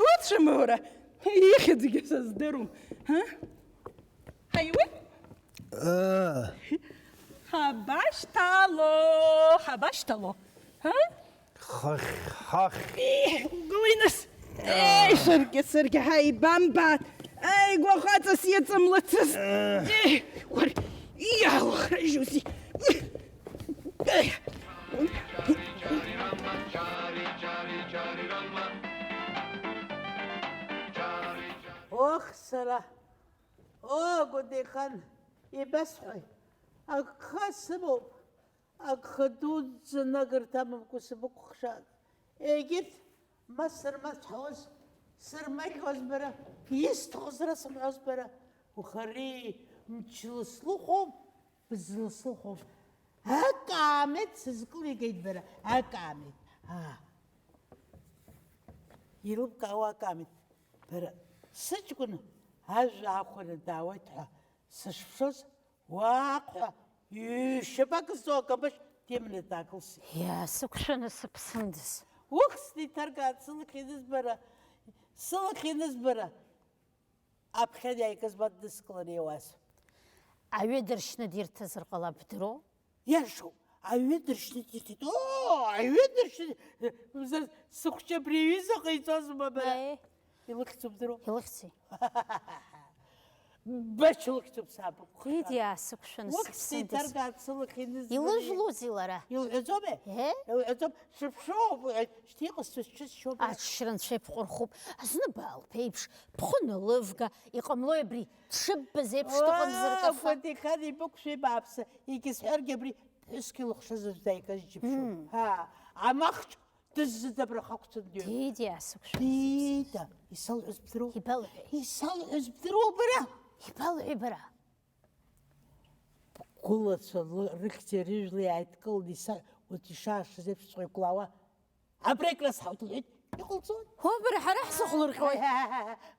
Уцәама, уара? Ихьӡгьы сыздырам, ҳа? Ҳаиуеит? Ыы. Ҳабашьҭало, ҳабашьҭало, ҳа? Хыхь, хыхь. Еи, угылеи нас! Еи, саргьы, саргьы, ҳаибамбааит! Аигәахаҵас иҵамлацыз! Еи, уара, иаалхрыжьузеи? Еи! Ох, сара! О, Гәдеихан, ибасҳәои, агха сымоуп! Агха дуӡӡа нагырҭа амамкәа сыбыкәхшаат. Егьырҭ ма сырмаҳәҳәоз, сырмаҳәуаз бара, исҭахыз расымҳәоз бара. Ухари, мчла слыхәом, бызла слыхәом. Акаамеҭ сызкылигеит бара, акаамеҭ. Аа. Илыбкаауа акаамеҭ. Бара, сыҷкәын ажәа ахәара даауеит ҳәа сышшәоз, уаҟәҳәа ҩ-шьапак зҵоу акамбашь диманы даакылсит. Иаасықәшәаны сыԥсындаз. Ух, снеиҭаркааит, сылахь ианызбара, сылахь ианызбара, аԥхьа иааигаз ма дныскылар иауаз. Аҩы дыршьны дирҭазар ҟалап, бдыруоу? Иашоуп, аҩы дыршьны дирҭеит. Оо, аҩы дыршьны, мамзар, сыхәҷы абри аҩыза ҟаиҵозма бара? Аи. Илыхьӡуп, бдыруоу? Илыхьӡи? Бач илыхьӡуп саб. Иди аасықәшәаны сыԥсындаз. Ух, сеиҭаркааит, сылахь ианызбара. Илыжәлози лара? Илҳәаӡомеи? Еҳе? Илҳәаӡом, сыԥшоуп, шьҭа иҟасҵо сҽысшьоуп. Аҽшьра анцәа иԥҟәырхуп, зны баалԥ еиԥш, бхәы налывга, иҟамлои абри, дшыббаз еиԥш дыҟан зыркафа. Уаа, Гәадеихан ибықәшәеи бааԥсы, егьысҳәаргьы абри ԥҳәыск илыхшаз аӡә дааигаз џьыбшьон. Мм. Ҳа, амахҽ дыззыӡабра хақәцан дыҩ. Диди, аасықәшәан. Дида, исалҳәаз бдыруоу? Ибалҳәеи? Исалҳәаз бдыруоу бара? Ибалҳәеи бара? Бгәылацәа лы-, рыхьӡи рыжәлеи ааидкыланы исаҳә-, урҭ ишаашаз еиԥшҵәҟьа икәлаауа, абра икрасҳауеит, лҳәеит, иҟалҵон. Уа, бара, ҳара ҳзыхәлырҟьои?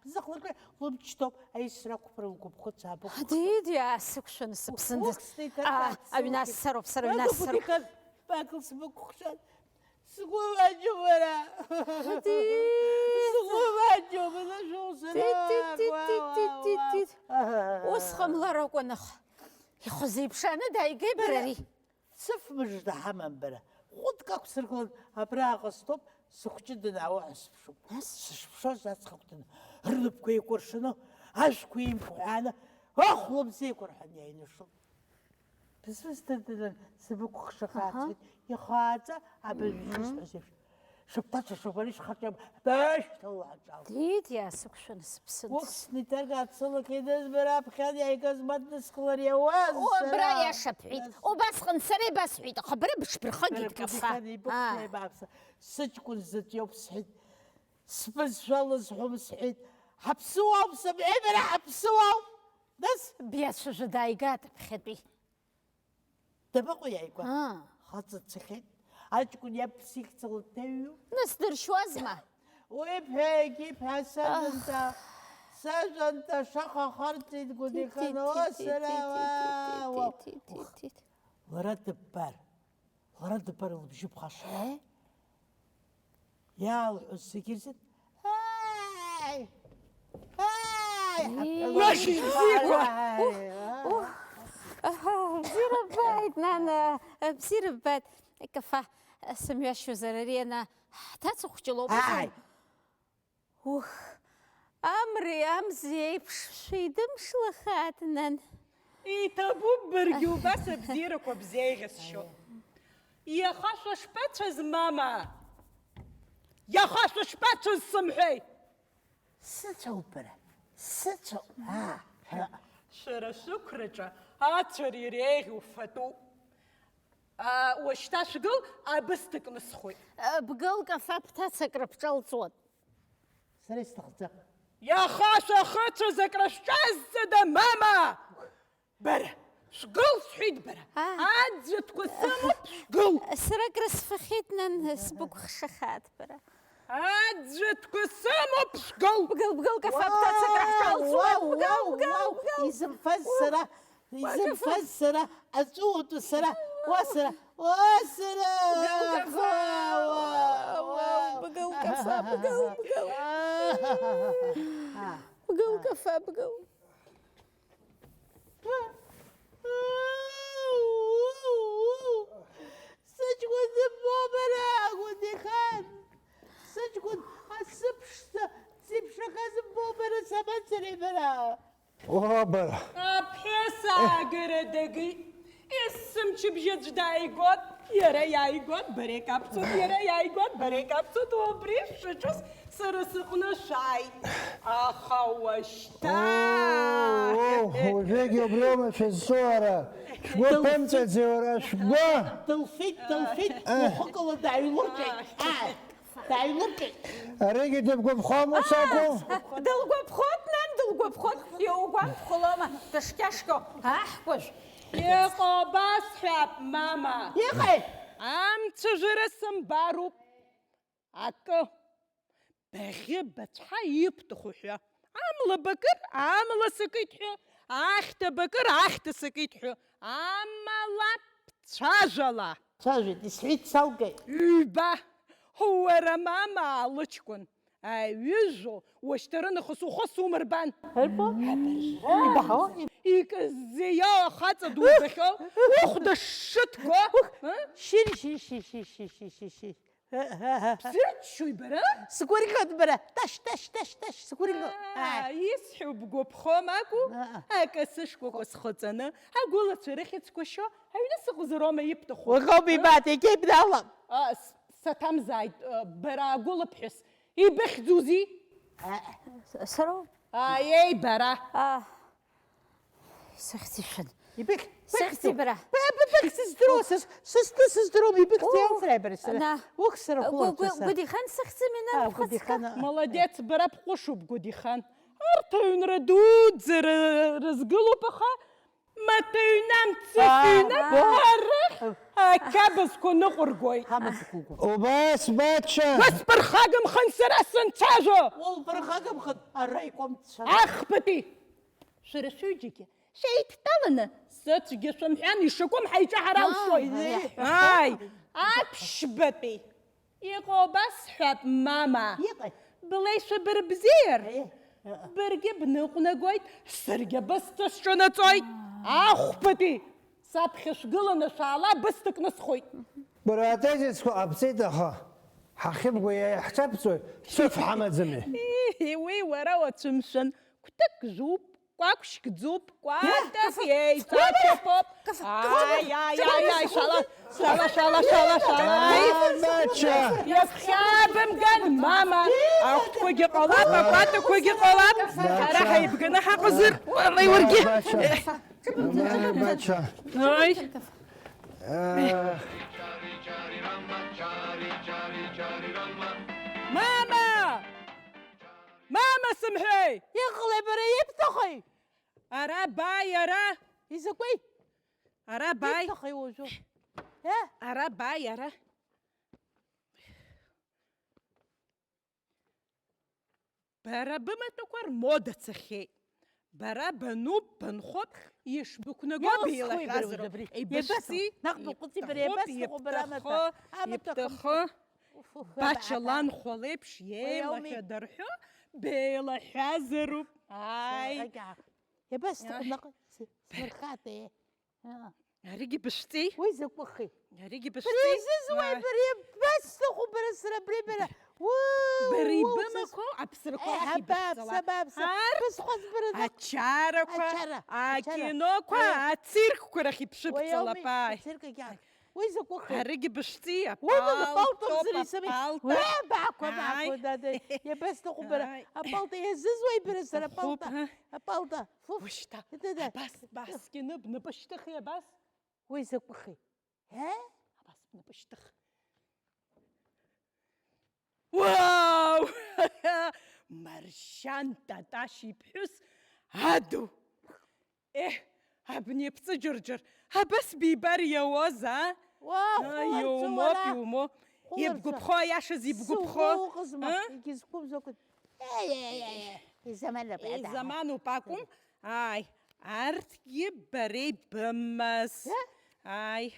Бзыхәлырҟьои, лымч ҭоуп, аисра ақәԥара лгәаԥхо цаабык. Диди, аасықәшәаны сыԥсындаз. Ух, сҭеиҭаркаат, аа, аҩнас сылахь. Сароуп, сара аҩнас сароуп. Бакыл сбыкәхшан. Сгәы маҷуп, бара. Ди- Сгәы маҷуп, бара, шәоу сара. Ди-ди-ди-ди-ди-ди. Ус ҟамлар акәын, аха ихәа зеиԥшааны дааигеи бара ари? Цыф мыжда ҳамам бара. Хәыдк ақәсыргылан, абраҟа стәоуп, сыхәҷы данаауа ҳәа сыԥшуп. Нас? Сышԥшоз аҵх агәҭаны, рнапқәа еикәыршаны, ажәқәа еимхәҳәааны, ахәлабзиақәа рҳәан иааинышылт. Бызбыз дырдырын, сыбыкәхшахааит, Аҳа. Сҳәеит, ихааӡа абыржәы Мгм. Шысҳәаз еиԥш. Шыԥҭацәашоуп ари шхаҿиам, дашьҭалоу ҳаҿал. Диит, иаасықәшәаны сыԥсынҭ. Ух, снеиҭаркааит, сылахь ианызбара аԥхьан иааигаз ма дныскылар иауаз, О, сара. Бара иаша бҳәеит. Нас. Убасҟан сара ибасҳәеит, аха бара быҽбырхагеит, Бара кафа. Быдиханы ибықәшәа Аа. Ибааԥса. Сыҷкәын зыҵиоуп сҳәеит. Сбызшәа лызҳәом сҳәеит. Ҳаԥсуоуп сымҳәеи, бара ҳаԥсуоуп. Нас? Биацәажәа дааигааит аԥхьатәи. Дабаҟоу иааигәа? Аа. Хаҵа дцахьеит. Аҷкәын иаб ԥсихцала дҭаҩу? Нас дыршьуазма? Уи ԥҳәагьы ԥҳәа сажәанта, сажәанта шаха харҵеит Гәдихан, о, сара, уа, уа. Лара дыббар, лара дыббар лыбжьы ԥхашьо. Иаалҳәоз зегьы ирзын, ааи! Ааи! Ии. Уашьыжь бзиақәа! Ух, ух. Аҳа, бзиара ббааит, нана, бзиара ббааит. Кафа, сымҩашьозар, ари ана ҳҭаца хәҷы лоуп. Ааи! Ух, амреи амзи еиԥш шәеидымшлахааит, нан. Иҭабуп баргьы убас абзиарақәа бзеиӷьасшьо. Иаха шәышԥацәаз, мама? Иаха шәышԥацәаз сымҳәеи? Сыцәоуп бара, сыцәоуп, аа, ҳәа. Шәара шәықәраҿы ацәара иреиӷьу фатәуп. Аа, уашьҭа шәгыл, абысҭа кнысхуеит. Бгыл, Кафа, бҭаца акрыбҿалҵуан. Сара исҭахӡам. Иаха шәахыцәаз акрышәҿазҵада, мама? Бара, шәгыл, сҳәеит, бара. Аа. Аӡәытәқәа сымоуп, шәгыл. Сара акрысфахьеит, нан, сбыкәхшахааит, бара. Аӡәытәқәа сымоуп, шәгыл. Бгыл, бгыл, Кафа, бҭаца, акраҳҿалҵуа, уау, бгыл, уау, бгыл, уау, бгыл. Изымфаз сара, изымфаз сара, аҵәуатәы сара, уа сара, уа сара. Бгыл, Кафа, уау, уау, уау, бгыл, Кафа, бгыл, бгыл. Бгыл, Кафа, бгыл. Сыҷкәын дыббо бара, Гәдихан! Сыҷкәын асы ԥшӡа, зеиԥшраха зыббо бара, сабацари бара? О, бара! Аԥҳәыс аагара дагеит. Есымчыбжь аӡә дааигон, иара иааигон, бара икаԥсон, иара иааигон, бара икаԥсон, убри шәаҿыз сара сыҟны шәааит. Аха уашьҭа. О, о, уажәыгь убриоума шәызҿу, ара? Шәгәы Дылфит. Ԥымҵәаӡеи, уара, шәгәы? Дылфит, дылфит, Ааи. Уахыкала дааилурҟьеит. Ааи. Ааи. Дааилурҟьеит. Аригьы дыбгәаԥхом, ус акәу? Дылгәаԥхоит, нан, дылгәаԥхоит. Иугәамԥхо лоума дышкьашьхьоу аҳкәажә? Иҟоу басҳәап, мама. Иҟеи? Амцажәара сымбароуп. Акы. Баӷьы бацәҳа ибҭаху ҳәа. Амла бакыр, амла сакит ҳәа. Ахьҭа бакыр, ахьҭа сакит ҳәа. Амала бцәажәала. Цәажәеит, исҳәеит, салгеит. Ҩба, уара мама лыҷкәын. Аҩыжәо, уашьҭарынахыс ухы сумырбан. Ибаҳауа? Икыззеио ахаҵа дубахьоу, ухә дышшыҭго, а? Шьыри, шьыри, шьыри, шьыри, шьыри, шьыри, шьыри. Бсырччои бара? Сгәырӷьоит бара. Таш, таш, таш, таш, сгәырӷьо. Аа, исҳәо бгәаԥхом акәу? Аа. Акасы шкәакәа схыҵаны, агәылацәа рыхьӡқәа шьо, аҩны сыҟазароума ибҭаху? Уаха убибааит, егьа ибналам. А, с-, саҭамзааит, а, бара агәылаԥҳәыс. Ибыхьӡузеи? С-, сароуп. Аиеи, бара. А, сыхьӡ ишәан. Ибыхь-, сыхьӡи бара? Б-, б-, быхьӡ сыздыруа, сыс-, сызтәы сыздыруам, ибыхьӡ О, иалҵра ибара сара. На. Ух, сара Гу-, хәыларцәа Гу-, сара. Гәдихан сыхьӡым, инан, А, бхаҵкы. Гәдихан. Молодец, бара бҟәышуп, Гәдихан. Арҭ аҩнра дуӡӡа ры-, рызгылоуп, аха Маҭәа ҩнамҭ, Аа, сыҩнамҭ, бо. Арахь ақьабзқәа ныҟәыргоит. Ҳамаӡақәа угәы. Убас, бача! Бысԥырхагамхан сара санцәажәо! Улԥырхагамхан, ара икәамцәа. Ахԥатәи! Шәара шәҩыџьагьы шәеидтәаланы, сыцәгьа шәымҳәан, ишакәым ҳаиҿаҳар Аа, алшоит. Ари. Ааи, аԥшьбатәи! Иҟоу басҳәап, мама. Иҟеи? Блеишәа бырбзиар, Е, е, е. Баргьы бныҟәнагоит, саргьы абысҭа сҿанаҵоит. Ахәбатәи, саԥхьа шәгыланы шәаала, бысҭа кнысхуеит. Бара атезисқәа ҟабҵеит, аха ҳахьыбго иаҳцәаԥҵәои, сыф ҳамаӡами? Ии, уи уара уацәымшәан, кәтык жәуп. Кәакәшькӡуп, кәатак Кафа, еиҵашьапоуп. Кафа, Кафа, Ааи, ааи, Кафа, ааи, ааи, Кафа, шала, шала, шала, шала, шала. Ааи, Бача! Иаԥхьабымган, мама, ахәҭқәагьы ҟалап, акәатақәагьы ҟалап. Ҳара ҳаибганы ҳаҟазар, уамеи уаргьы. Бача! Бача! Ааи. Э. Мама! Мама сымҳәеи! Иҟалеи бара ибҭахеи? Ара бааи, ара! Изакәи? Ара бааи! Ибҭахеи уажәы? Е? Ара бааи, ара! Бара бымаҭәақәа рмода цахьеит. Бара бануп, банхоуп, ишбықәнаго беилаҳәазароуп. Ибысхуи бара убри? Ибысхи, ибҭаху, наҟ быҟәыҵи бара, ибҭаху, ибасҭаху бара амаҭәа, ибҭаху, амаҭәа ибҭаху. Уф, уф, Бача абааба. Ланхәа леиԥш Уи ауми. Еилаҳәа дарҳәо, беилаҳәазароуп. Ааи. Саргьы. Ибасҭаху Ааи. Наҟ, с-, смырхаҭа, е. Аа. Аригьы бышәҵеи? Уи закәыхи? Аригьы Бара бышәҵеи? Изызуеи Ааи. Бара, ибасҭаху бара сара абри бара. Уу, Бара уу, ибымақәоу сыс-, аԥсрақәа Е, рахь абааԥс, ибышәҵала. Абааԥс, Арҭ бысхәаҵ бара наҟ. Ачарақәа, Ачара, ачара. Акиноқәа, Е. Ациркқәа рахь Уи ибшәыбҵалап, ауми, ааи. Ацирк агьа. Уи закәыхи? Аригьы бышәҵеи, Уи бара апалта, апалта, зыри сами. Апалта. Уи абаақәа, Ааи. Абаақәа, дада. Ибасҭаху бара. Ааи. Апалта, изызуеи бара сара Ахәыԥ, апалта? Ааи. Апалта. Фуф. Ушьҭа, Дада. Абас, абас, кьыны бнапы шьҭыхи, абас. Уи закәыхи? Ҳе? Абас бнапы шьҭых. Уау! Маршьан Таташь иԥҳәыс аду! Еҳ, абни аԥҵәы џьырџьыр, абас бибар иауаз, а? Уа, Ааи, хәырцу, иумоуп, уара! Иумоу. Хәырцу. Ибгәаԥхо, аиашаз ибгәаԥхо. Сыгәоуҟазма, А? Егьызқәым закәын. Еи, еи, еи, еи, изаманроуп, Еи, еи, изамануп акәым. Ааи, арҭгьы бареи бымаз. Ааи.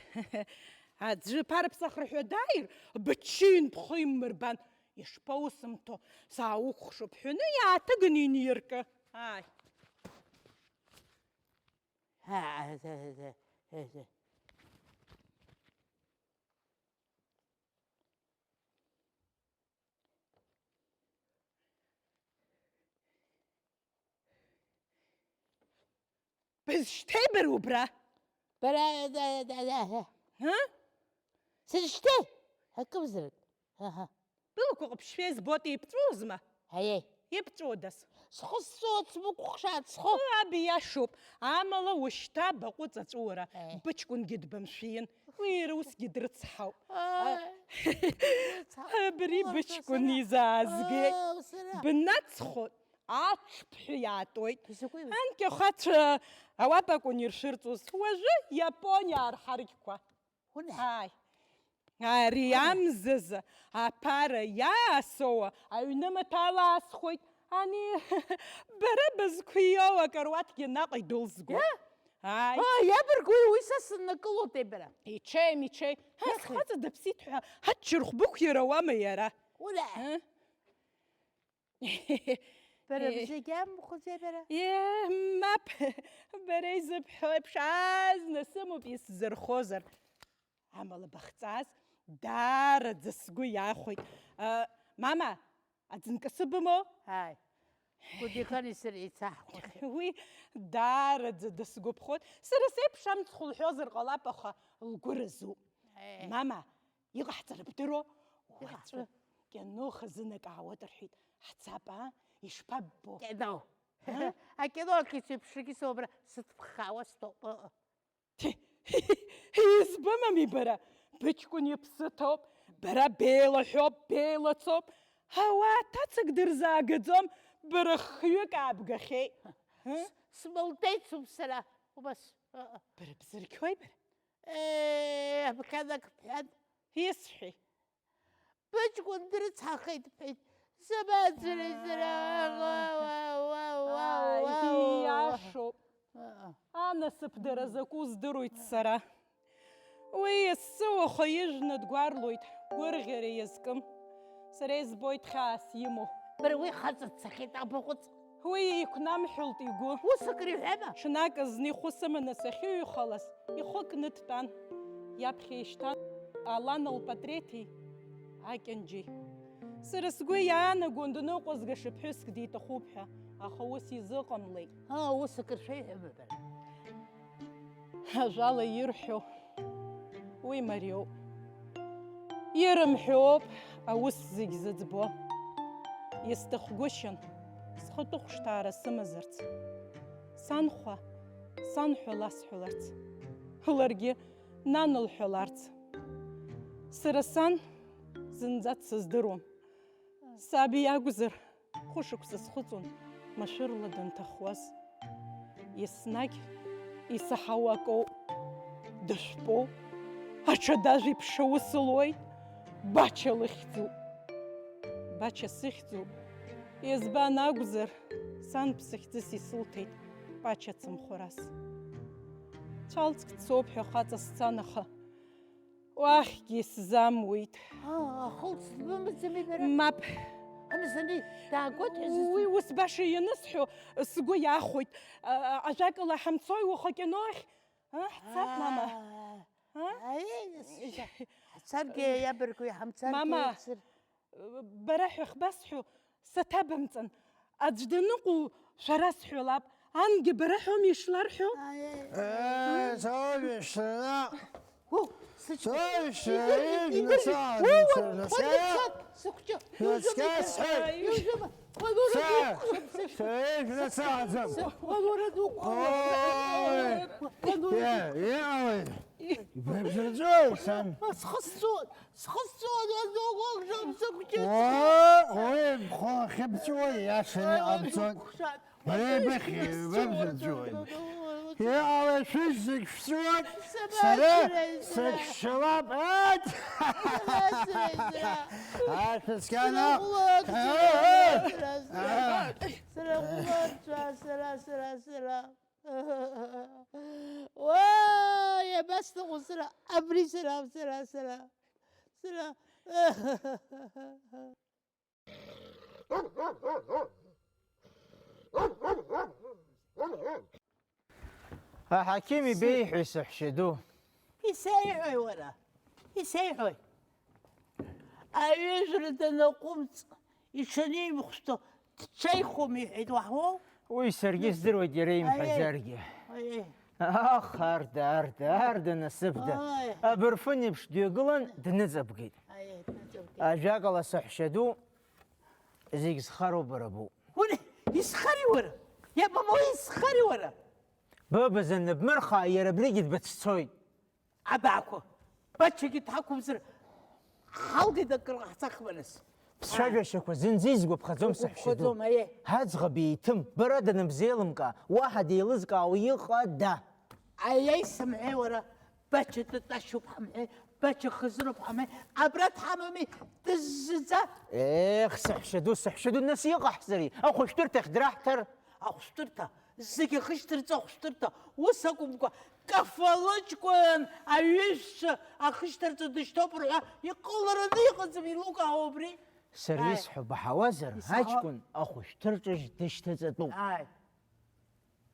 Аӡәы ԥара ԥсахры ҳәа дааир, быччиин бхы иммырбан. Ишԥаусымҭо, сааукәхшоуп, ҳәаны иааҭыганы иниркы. Ааи. Бызшьҭеи бара убра? Бара, да, да, да, да. Ҳы? Сызшьҭеи? Акымзарак. Аҳа. Былқәа ҟаԥшьшәа избоит, ибҵәуозма? Аиеи. Ибҵәуодаз? Схы сҵәуоит, сбыкәхшааит, схы. Ыы, аб ииашоуп. Амала ушьҭа баҟәыҵ аҵәуара. Аиеи. Быҷкәынгьы дбымшәиин. Уи иара усгьы дрыцҳауп. Ааи. Абри Урҭ быҷкәын сара. Изаазгеит. Ыы, сара. Бнацхоит, аҽԥҳәы иаатуеит. Изакәи? Анкьа хацәа ауапа акәын иршырҵоз. Уажәы Иапониа арҳаргьқәа. Уна. Ааи. Ари Уна. Амзазы аԥара иаасоуа аҩнымаҭәала асхоит. Ани, бара бызқәиоу акаруаҭгьы наҟ идәылзго. Иа? Ааи. Ааи, иабаргуи уи са сыннакылоит, ебара? Иҽеим, иҽеим. Ҳа, Иахи? Схаҵа дыԥсит ҳәа аччархә бықәиара ауама иара? Ура! Ы? Бара Е. Бзегь амхәыӡеи бара? Е, мап, бара изыбҳәо еиԥш азна сымоуп исзырхозар. Амала бахҵаас, даараӡа сгәы иахәеит. Ы, мама, аӡынкасы бымоу? Ааи. Гәдихан исыр еицаҳхәахьеит. Уи даараӡа дысгәаԥхоит. Сара сеиԥш амцхә лҳәозар ҟалап, аха лгәы разуп. Е. Мама, иҟаҳҵара бдыруа? Иҟаҳҵара. Уаҵәы кьано хазынак аауеит рҳәеит. Ҳцап, аа? Ишԥаббо? Кьано. Ҳы? Акьано акицеиԥшрагьы соуп, абра сыҭԥхаауа стәоуп. Ыы-ы. Избымами бара? Быҷкәын иԥсы ҭоуп, бара беилаҳәоуп, беилацоуп. Ауаа ҭацак дырзаагаӡом, бара хҩык аабгахьеит. Ыы? С-, смылтәеицуп сара, убас. Ыы-ы. Бара бзырқьуеи бара? Ээ, абӷьанак бҳәан. Исҳәеи? Быҷкәын дрыцҳахеит, бҳәеит. Сабацари сара? Ааи, ииашоуп. Анасыԥ дара закәу здыруеит сара. Уи ессы уаха ижәны дгәарлоит, гәырӷьара иазкым. Сара избоит хьаас имоу. Бара уи хаҵа дцахьеит, абаҟәыҵ. Уи еиқәнамҳәылт игәы. Ус акыр иҳәама? Ҽнак зны ихәы сыманы сахьыҩхалаз, ихәы кны дтәан. Иаԥхьа ишьҭан Алана лпатреҭи акьанџьеи. Сара сгәы иаанагон дныҟәызгаша ԥҳәыск диҭахуп ҳәа, аха ус изыҟамлеит. Аа, ус акыр шәеиҳәама бара? Ажәала ирҳәо уи мариоуп. Ирымҳәоуп аус зегь зыӡбо. Исҭахгәышьан схатәы хәышҭаара сымазарц. Санхәа, сан ҳәа ласҳәаларц. Ларгьы нан лҳәаларц. Сара сан зынӡа дсыздыруам. Саб иакәзар, хәышықәса схыҵуан машәырла данҭахуаз. Еснагь исаҳауа акоуп, дышәпоуп, аҽада жәиԥшь аус луеит, Бача лыхьӡуп. Бача сыхьӡуп, Избан акәзар, сан ԥсыхьӡыс исылҭеит Пача цымхәрас. Цәалҵк дцоуп ҳәа хаҵа сцан, аха уахьгьы сзамуит. Аа, ахылҵ бымаӡами бара? Мап. Амзани даагоит ҳәа зыӡб- Уи ус баша ианысҳәо, сгәы иахәоит. А, а, ажәакала, ҳамцои уаха акино ахь? А, ҳцап, мама? Аа. А? Аи, сшьа. Ҳцаргьы иабаргәи, ҳамцаргьы Мама, еицыр-, бара ҳәа ахьбасҳәо саҭабымҵан. Аӡә даныҟоу шәара сҳәалап, ангьы бара ҳәоуми ишларҳәо? Аи. Э, сообща. О, сыч-, Сообща, сообща, Игорь, сообща, Игорь, сообща. Уа, уа, уа, сыхәҷы, Шәаскьа иужьыма, сҳәеит. Иужьыма. Уа, уа, Сара, уа, сара ишәнацәааӡам. Уа, уа, уа, уа, Ой. уа, уа, уа, Иа-, иаауеи? Ибабжьаӡои, сан? Схы сҵәуон, схы сҵәуон, уа, уа, уа, уа, сыхәҷы. Оо, уи бхы ахьыбҵәуа иашаны Уа, уа, иҟабҵоит. Сыхәҷы. Бара ибыхьи, быбзарҵәуеит. Иҟалашәыз зегь шәҵәуеит, сара сыхьшьалап. Ааит! Ашәа цқьа наҟ! Сара, сара, сара, сара. Уа, иабасҭаху сара, абри сара, сара, сара, сара. Аҳақьым ибеиҳәеи, саҳәшьаду? Исеиҳәои уара? Исеиҳәои? Аҩыжәра данаҟәымҵ, иҽанимхәсто дҽеихом иҳәеит, уаҳауоу? Уи саргьы здыруеит, иара имҳәаӡаргьы. Аиеи. Ах, арда, арда, арда, насыԥда. Ааи. Абырфын еиԥш дҩагылан, дныҵабгеит. Аиеи, дныҵабгеит. Ажәакала, саҳәшьаду, зегь зхароу бара боуп. Уара, исхари уара? Иабамоу исхари уара? Быбз аныбмырхаа, иара абригьы дбыцәцоит. Абаақәа, Бачагьы дҳақәымзар, ҳалгеит акыр ҟаҳҵахма нас? Бцәажәашьақәа зынӡа исгәаԥхаӡом, саҳәшьаду. Угәаԥхаӡом, аиеи. Аӡӷаб еиҭым, бара даныбзеилымкаа, уаҳа деилызкаауа иҟада? Аиеи сымҳәеи уара, Бача тәатәашьоуп ҳамҳәеи, Бача хазыноуп ҳамҳәеи, абра дҳамами, дыззыӡа? Ех, саҳәшьаду, саҳәшьаду, нас иҟаҳҵари? Ахәышәтәырҭахь драҳҭар? Ахәшәтәырҭа, зегь ахышьҭарҵо ахәшәтәырҭа, ус акәымкәа, Кафа лыҷкәын аҩызцәа ахышьҭарҵо дышьҭоуп рҳәо иҟалараны иҟаӡам, илукаауа убри? Сара Ааи. Исҳәо баҳауазар, Исҳәо. Аҷкәын ахәышәтәырҭаҿы дышьҭаҵатәуп. Ааи.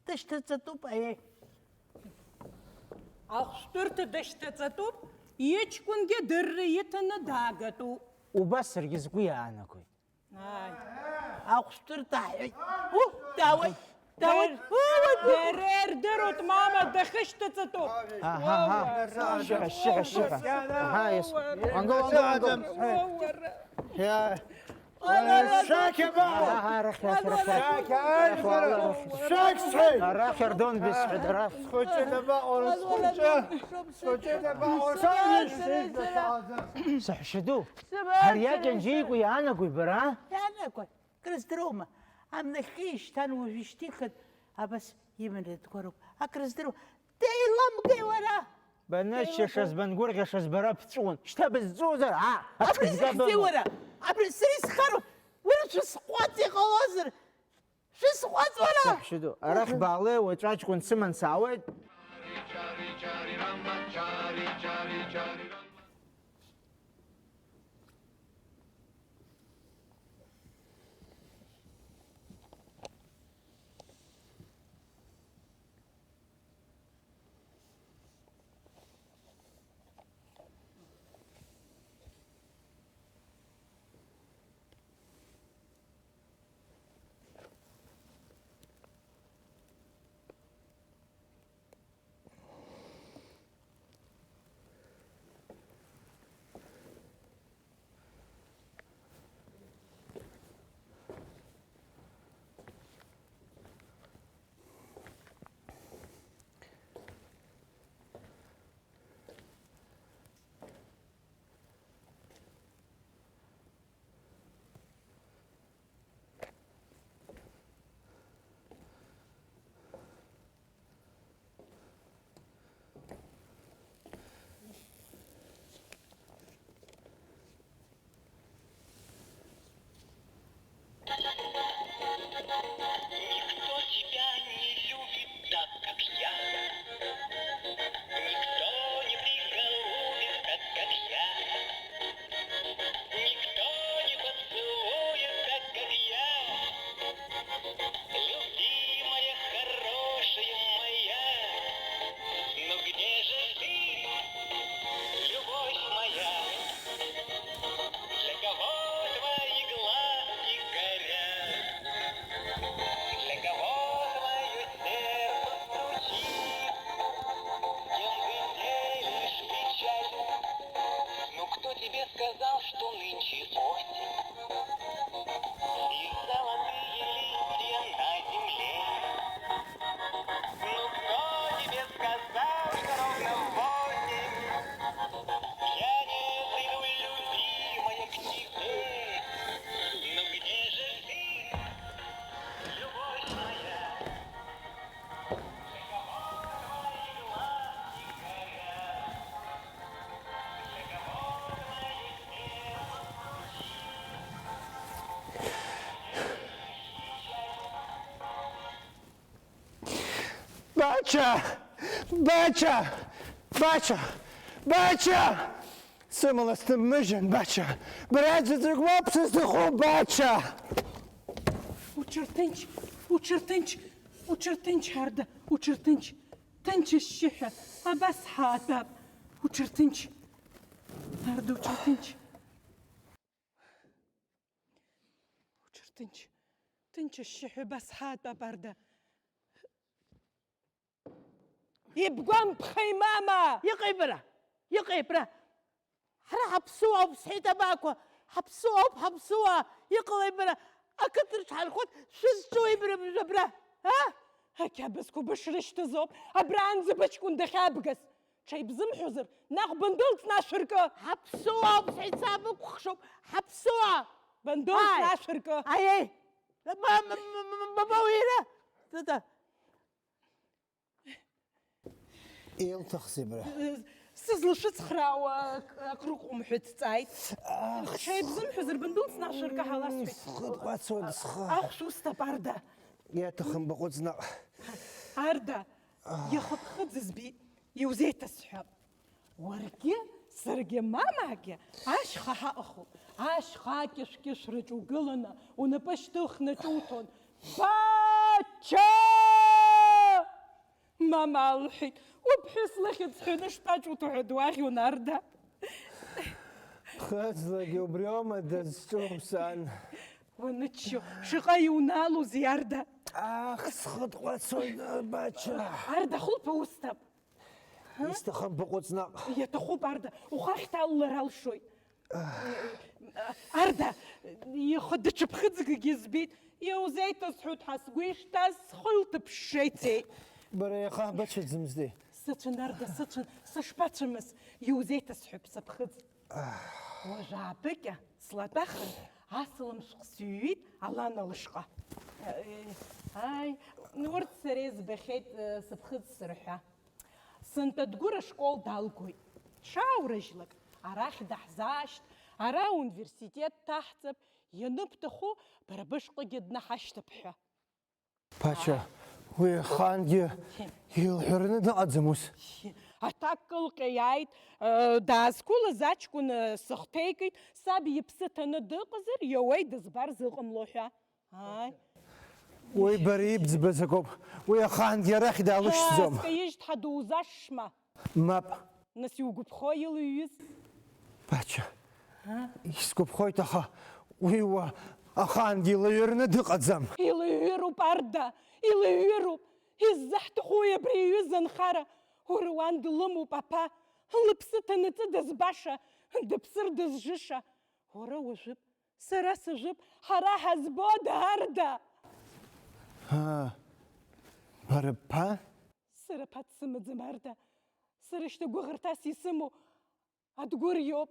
Дышьҭаҵатәуп, аиеи. Ахәшәтәырҭа дышьҭаҵатәуп, иҷкәынгьы адырра иҭаны даагатәуп. Убас саргьы сгәы иаанагоит. Ааи. Ахәшәтәырҭа ҳҳәеит. У, даауеит, даауеит. Дара ирдыруеит, мама, дахьышьҭаҵатәу. Аҳа, аҳа. Шьыҳәа, шьыҳәа, шьыҳәа. Аҳа, ес. Ангыл, ангыл, ангыл. Иа. Шәақь абаҟоу? Аҳа, арахь, арахь, арахь, арахь. Шәақь абаҟоу? Шәақь сҳәеит. Арахь, Ардон, бисҳәеит, арахь. Схәыҷы дабаҟоу, схәыҷы? Схәыҷы дабаҟоу? Сара, сара, сара. Саҳәшьаду. Сара, Ари сара, акьанџьа сара. Иику иаанагои бара? Иаанагоит. Крыздыруама? Амнахьхьи ишьҭан уажәы ишьҭихын, абас иманы дгәароуп. Акрыздыруа. Деиламгеи уара! Баныччашаз, Деиламгеи. Бангәырӷьашаз бара бҵәуон. Шьҭа бызҵәуозар, аа, Абри аҽыжәга зыхьзеи бымоуп. Уара? Абри сара исхароуп! Уара шәысҟәаҵ иҟалозар! Шәысҟәаҵ уара! Саҳәшьаду, арахь баалеи, уаҵәы аҷкәын дсыман саауеит. Бача! Бача! Бача! Бача! Сымала сҭынмыжьын, Бача! Бара заҵәык мап сызҭаху, Бача! Уҽырҭынч, уҽырҭынч, уҽырҭынч, Арда, уҽырҭынч! Ҭынч ашьшьыҳәа, абас ҳаатәап. Уҽырҭынч! Арда, уҽырҭынч! Уҽырҭынч! Ҭынч ашьшьыҳәа, абас ҳаатәап, Арда! Ибгәамԥхеи, мама? Иҟеи бара? Иҟеи абра? Ҳара ҳаԥсуаауп, сҳәеит абаақәа, ҳаԥсуаауп, ҳаԥсуаа, иҟалеи бара? Ақыҭаҿ ҳархоит, шәызҿуи бара абра, а? Ақьабзқәа бышрышьҭаз ауп, абраанӡа быҷкәын дахьаабгаз. Ҽаибзымҳәозар, наҟ бындәылҵны ашәыркы! Ҳаԥсуаауп, сҳәеит, саабыкәхшоуп, ҳаԥсуаа! Бындәылҵны Ааи! Ашәыркы! Аиеи! Ма, ма, ма, ма, ма, ма, уира! Тыта! Илҭахзеи бара? Сызлашәыцхраауа ак-, акрыҟоума ҳәа дҵааит. Ах, Ҽаибзымҳәозар, бындәылҵны ашәыркы ҳаласҳәеит. Схыдҟәацуан, схы. Ахә шәусҭап, Арда. Иаҭахым баҟәыҵ наҟ. Арда, иаха ԥхыӡ збеит, иузеиҭасҳәап. Уаргьы, саргьы, мамагьы ашьха ҳаҟахуп. Ашьха акьышә-кьышәраҿ угыланы, унапы шьҭыхны ҿуҭуан. Бача! Мама лҳәеит, уԥҳәыс лыхьӡ ҳәаны шԥаҿуҭо ҳәа дуаӷьон, Арда. Ԥхыӡлагьы убриоума дызҿу, сан? Уаныччо, шаҟа иунаалозеи, Арда? Ах, схыдҟәацоит, Бача! Арда, хәылԥа усҭап. Исҭахым баҟәыҵ наҟ. Иаҭахуп, Арда, ухахьҭа алалар алшоит. Арда, ихы даҽа ԥхыӡкгьы збеит, иузеиҭасҳәоит ҳәа сгәы ишҭаз схы илҭыԥшша ицеит. Бара иаха бацәаӡымзеи? Сыцәан, Арда, сыцәан, сышԥацәамыз, иузеиҭасҳәап сыԥхыӡ. Уажәаатәыкьа слатәахын, асалам шәҟә сыҩит Алана лышҟа. Ааи, урҭ сара избахьеит, сыԥхыӡ сырҳәа. Сынтәа Дгәыр ашкол далгоит. Ҽааурыжьлак арахь даҳзаашьҭ, ара ауниверситет даҳҭап, ианыбҭаху бара бышҟагьы днаҳашьҭып ҳәа. Бача, уи ахаангьы илҳәараны дыҟаӡам ус. Аҭак кылҟьа иааит, э, даазқәылаз аҷкәын, э, сыхҭеикит, саб иԥсы ҭаны дыҟазар, иауеи дызбар зыҟамло ҳәа. Ааи. Уи бара ибӡбаз акоуп. Уи ахаангьы арахь даалышьҭӡом. Ааскьа ижьҭҳа дузашшма? Мап. Нас иугәаԥхо илыҩҩыз? Бача. Ҳа? Исгәаԥхоит, аха уи уа ахаангьы илаҩырны дыҟаӡам. Илаҩыроуп, Арда, илаҩыроуп. Иззаҳҭаху абри иҩыза анхара? Уара уан длымоуп аԥа. Лыԥсы ҭанаҵы дызбаша, дыԥсыр дызжыша. Уара уажәып. Сара сажәып, ҳара ҳазбода, Арда? Аа, бара бԥа? Сара ԥа дсымаӡам, Арда. Сара шьҭа гәыӷырҭас исымоу Адгәыр иоуп.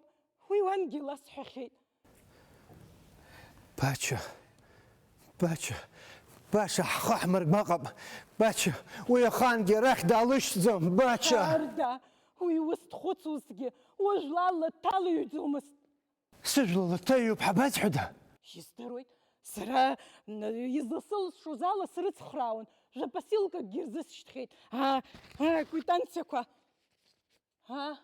Уи уангьы ласҳәахьеит. Бача, Бача, Баша, ҳхы ҳмыргәаҟып. Бача, уи ахаангьы арахь даалышьҭӡом, Бача! Арда, уи ус дхәыцузҭгьы, уажәла лаҭалыҩӡомызт. Сыжәла лаҭаҩуп ҳабазҳәада? Издыруеит, сара, м, изласылшоз ала срыцхраауан, жәа-посилкакгьы рзысшьҭхьеит. Аа, аа, аквитанциақәа. Аа.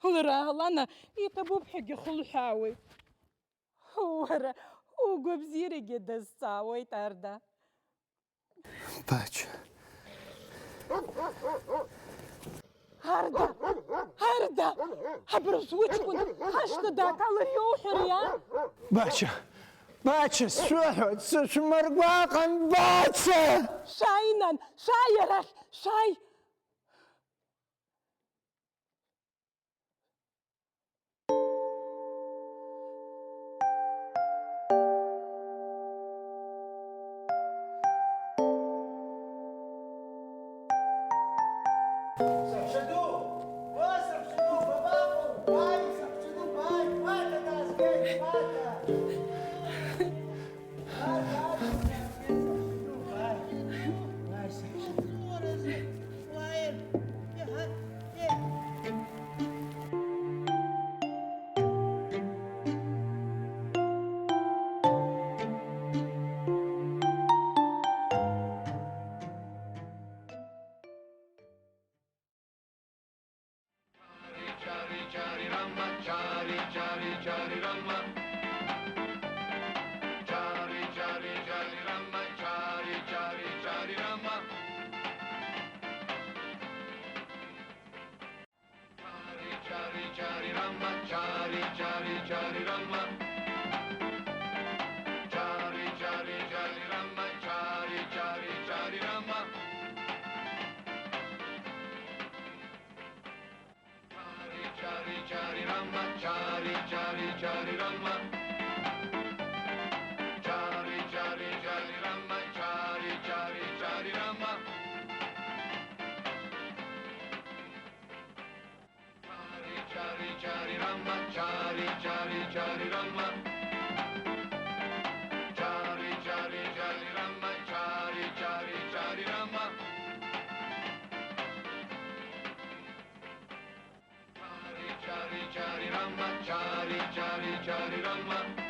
Лара, Алана, иҭабуп ҳәагьы хылҳәаауеит. Уара, угәабзиарагьы дазҵаауеит, Арда. Бача. Арда! Арда! Абыржә уҷкәын ҳашҭа дааҭалар иоуҳәари, а? Бача! Бача, сшәыҳәоит, сышәмыргәаҟын, Бача! Шәааи, нан, шәааи арахь, шәааи! Rama, Chari Chari Chari Rama. Chari Chari Chari Rama, Chari Chari Chari Rama. Chari Chari Chari Rama, Chari Chari Chari Rama. Chari Chari Chari Rama, Chari Chari Chari Rama. Chari Chari Chari Rama, Chari Chari Chari Rama. Chari Chari Chari Rama, Chari Chari Chari Rama. Chari Chari Chari Rama, Chari Chari Chari Rama.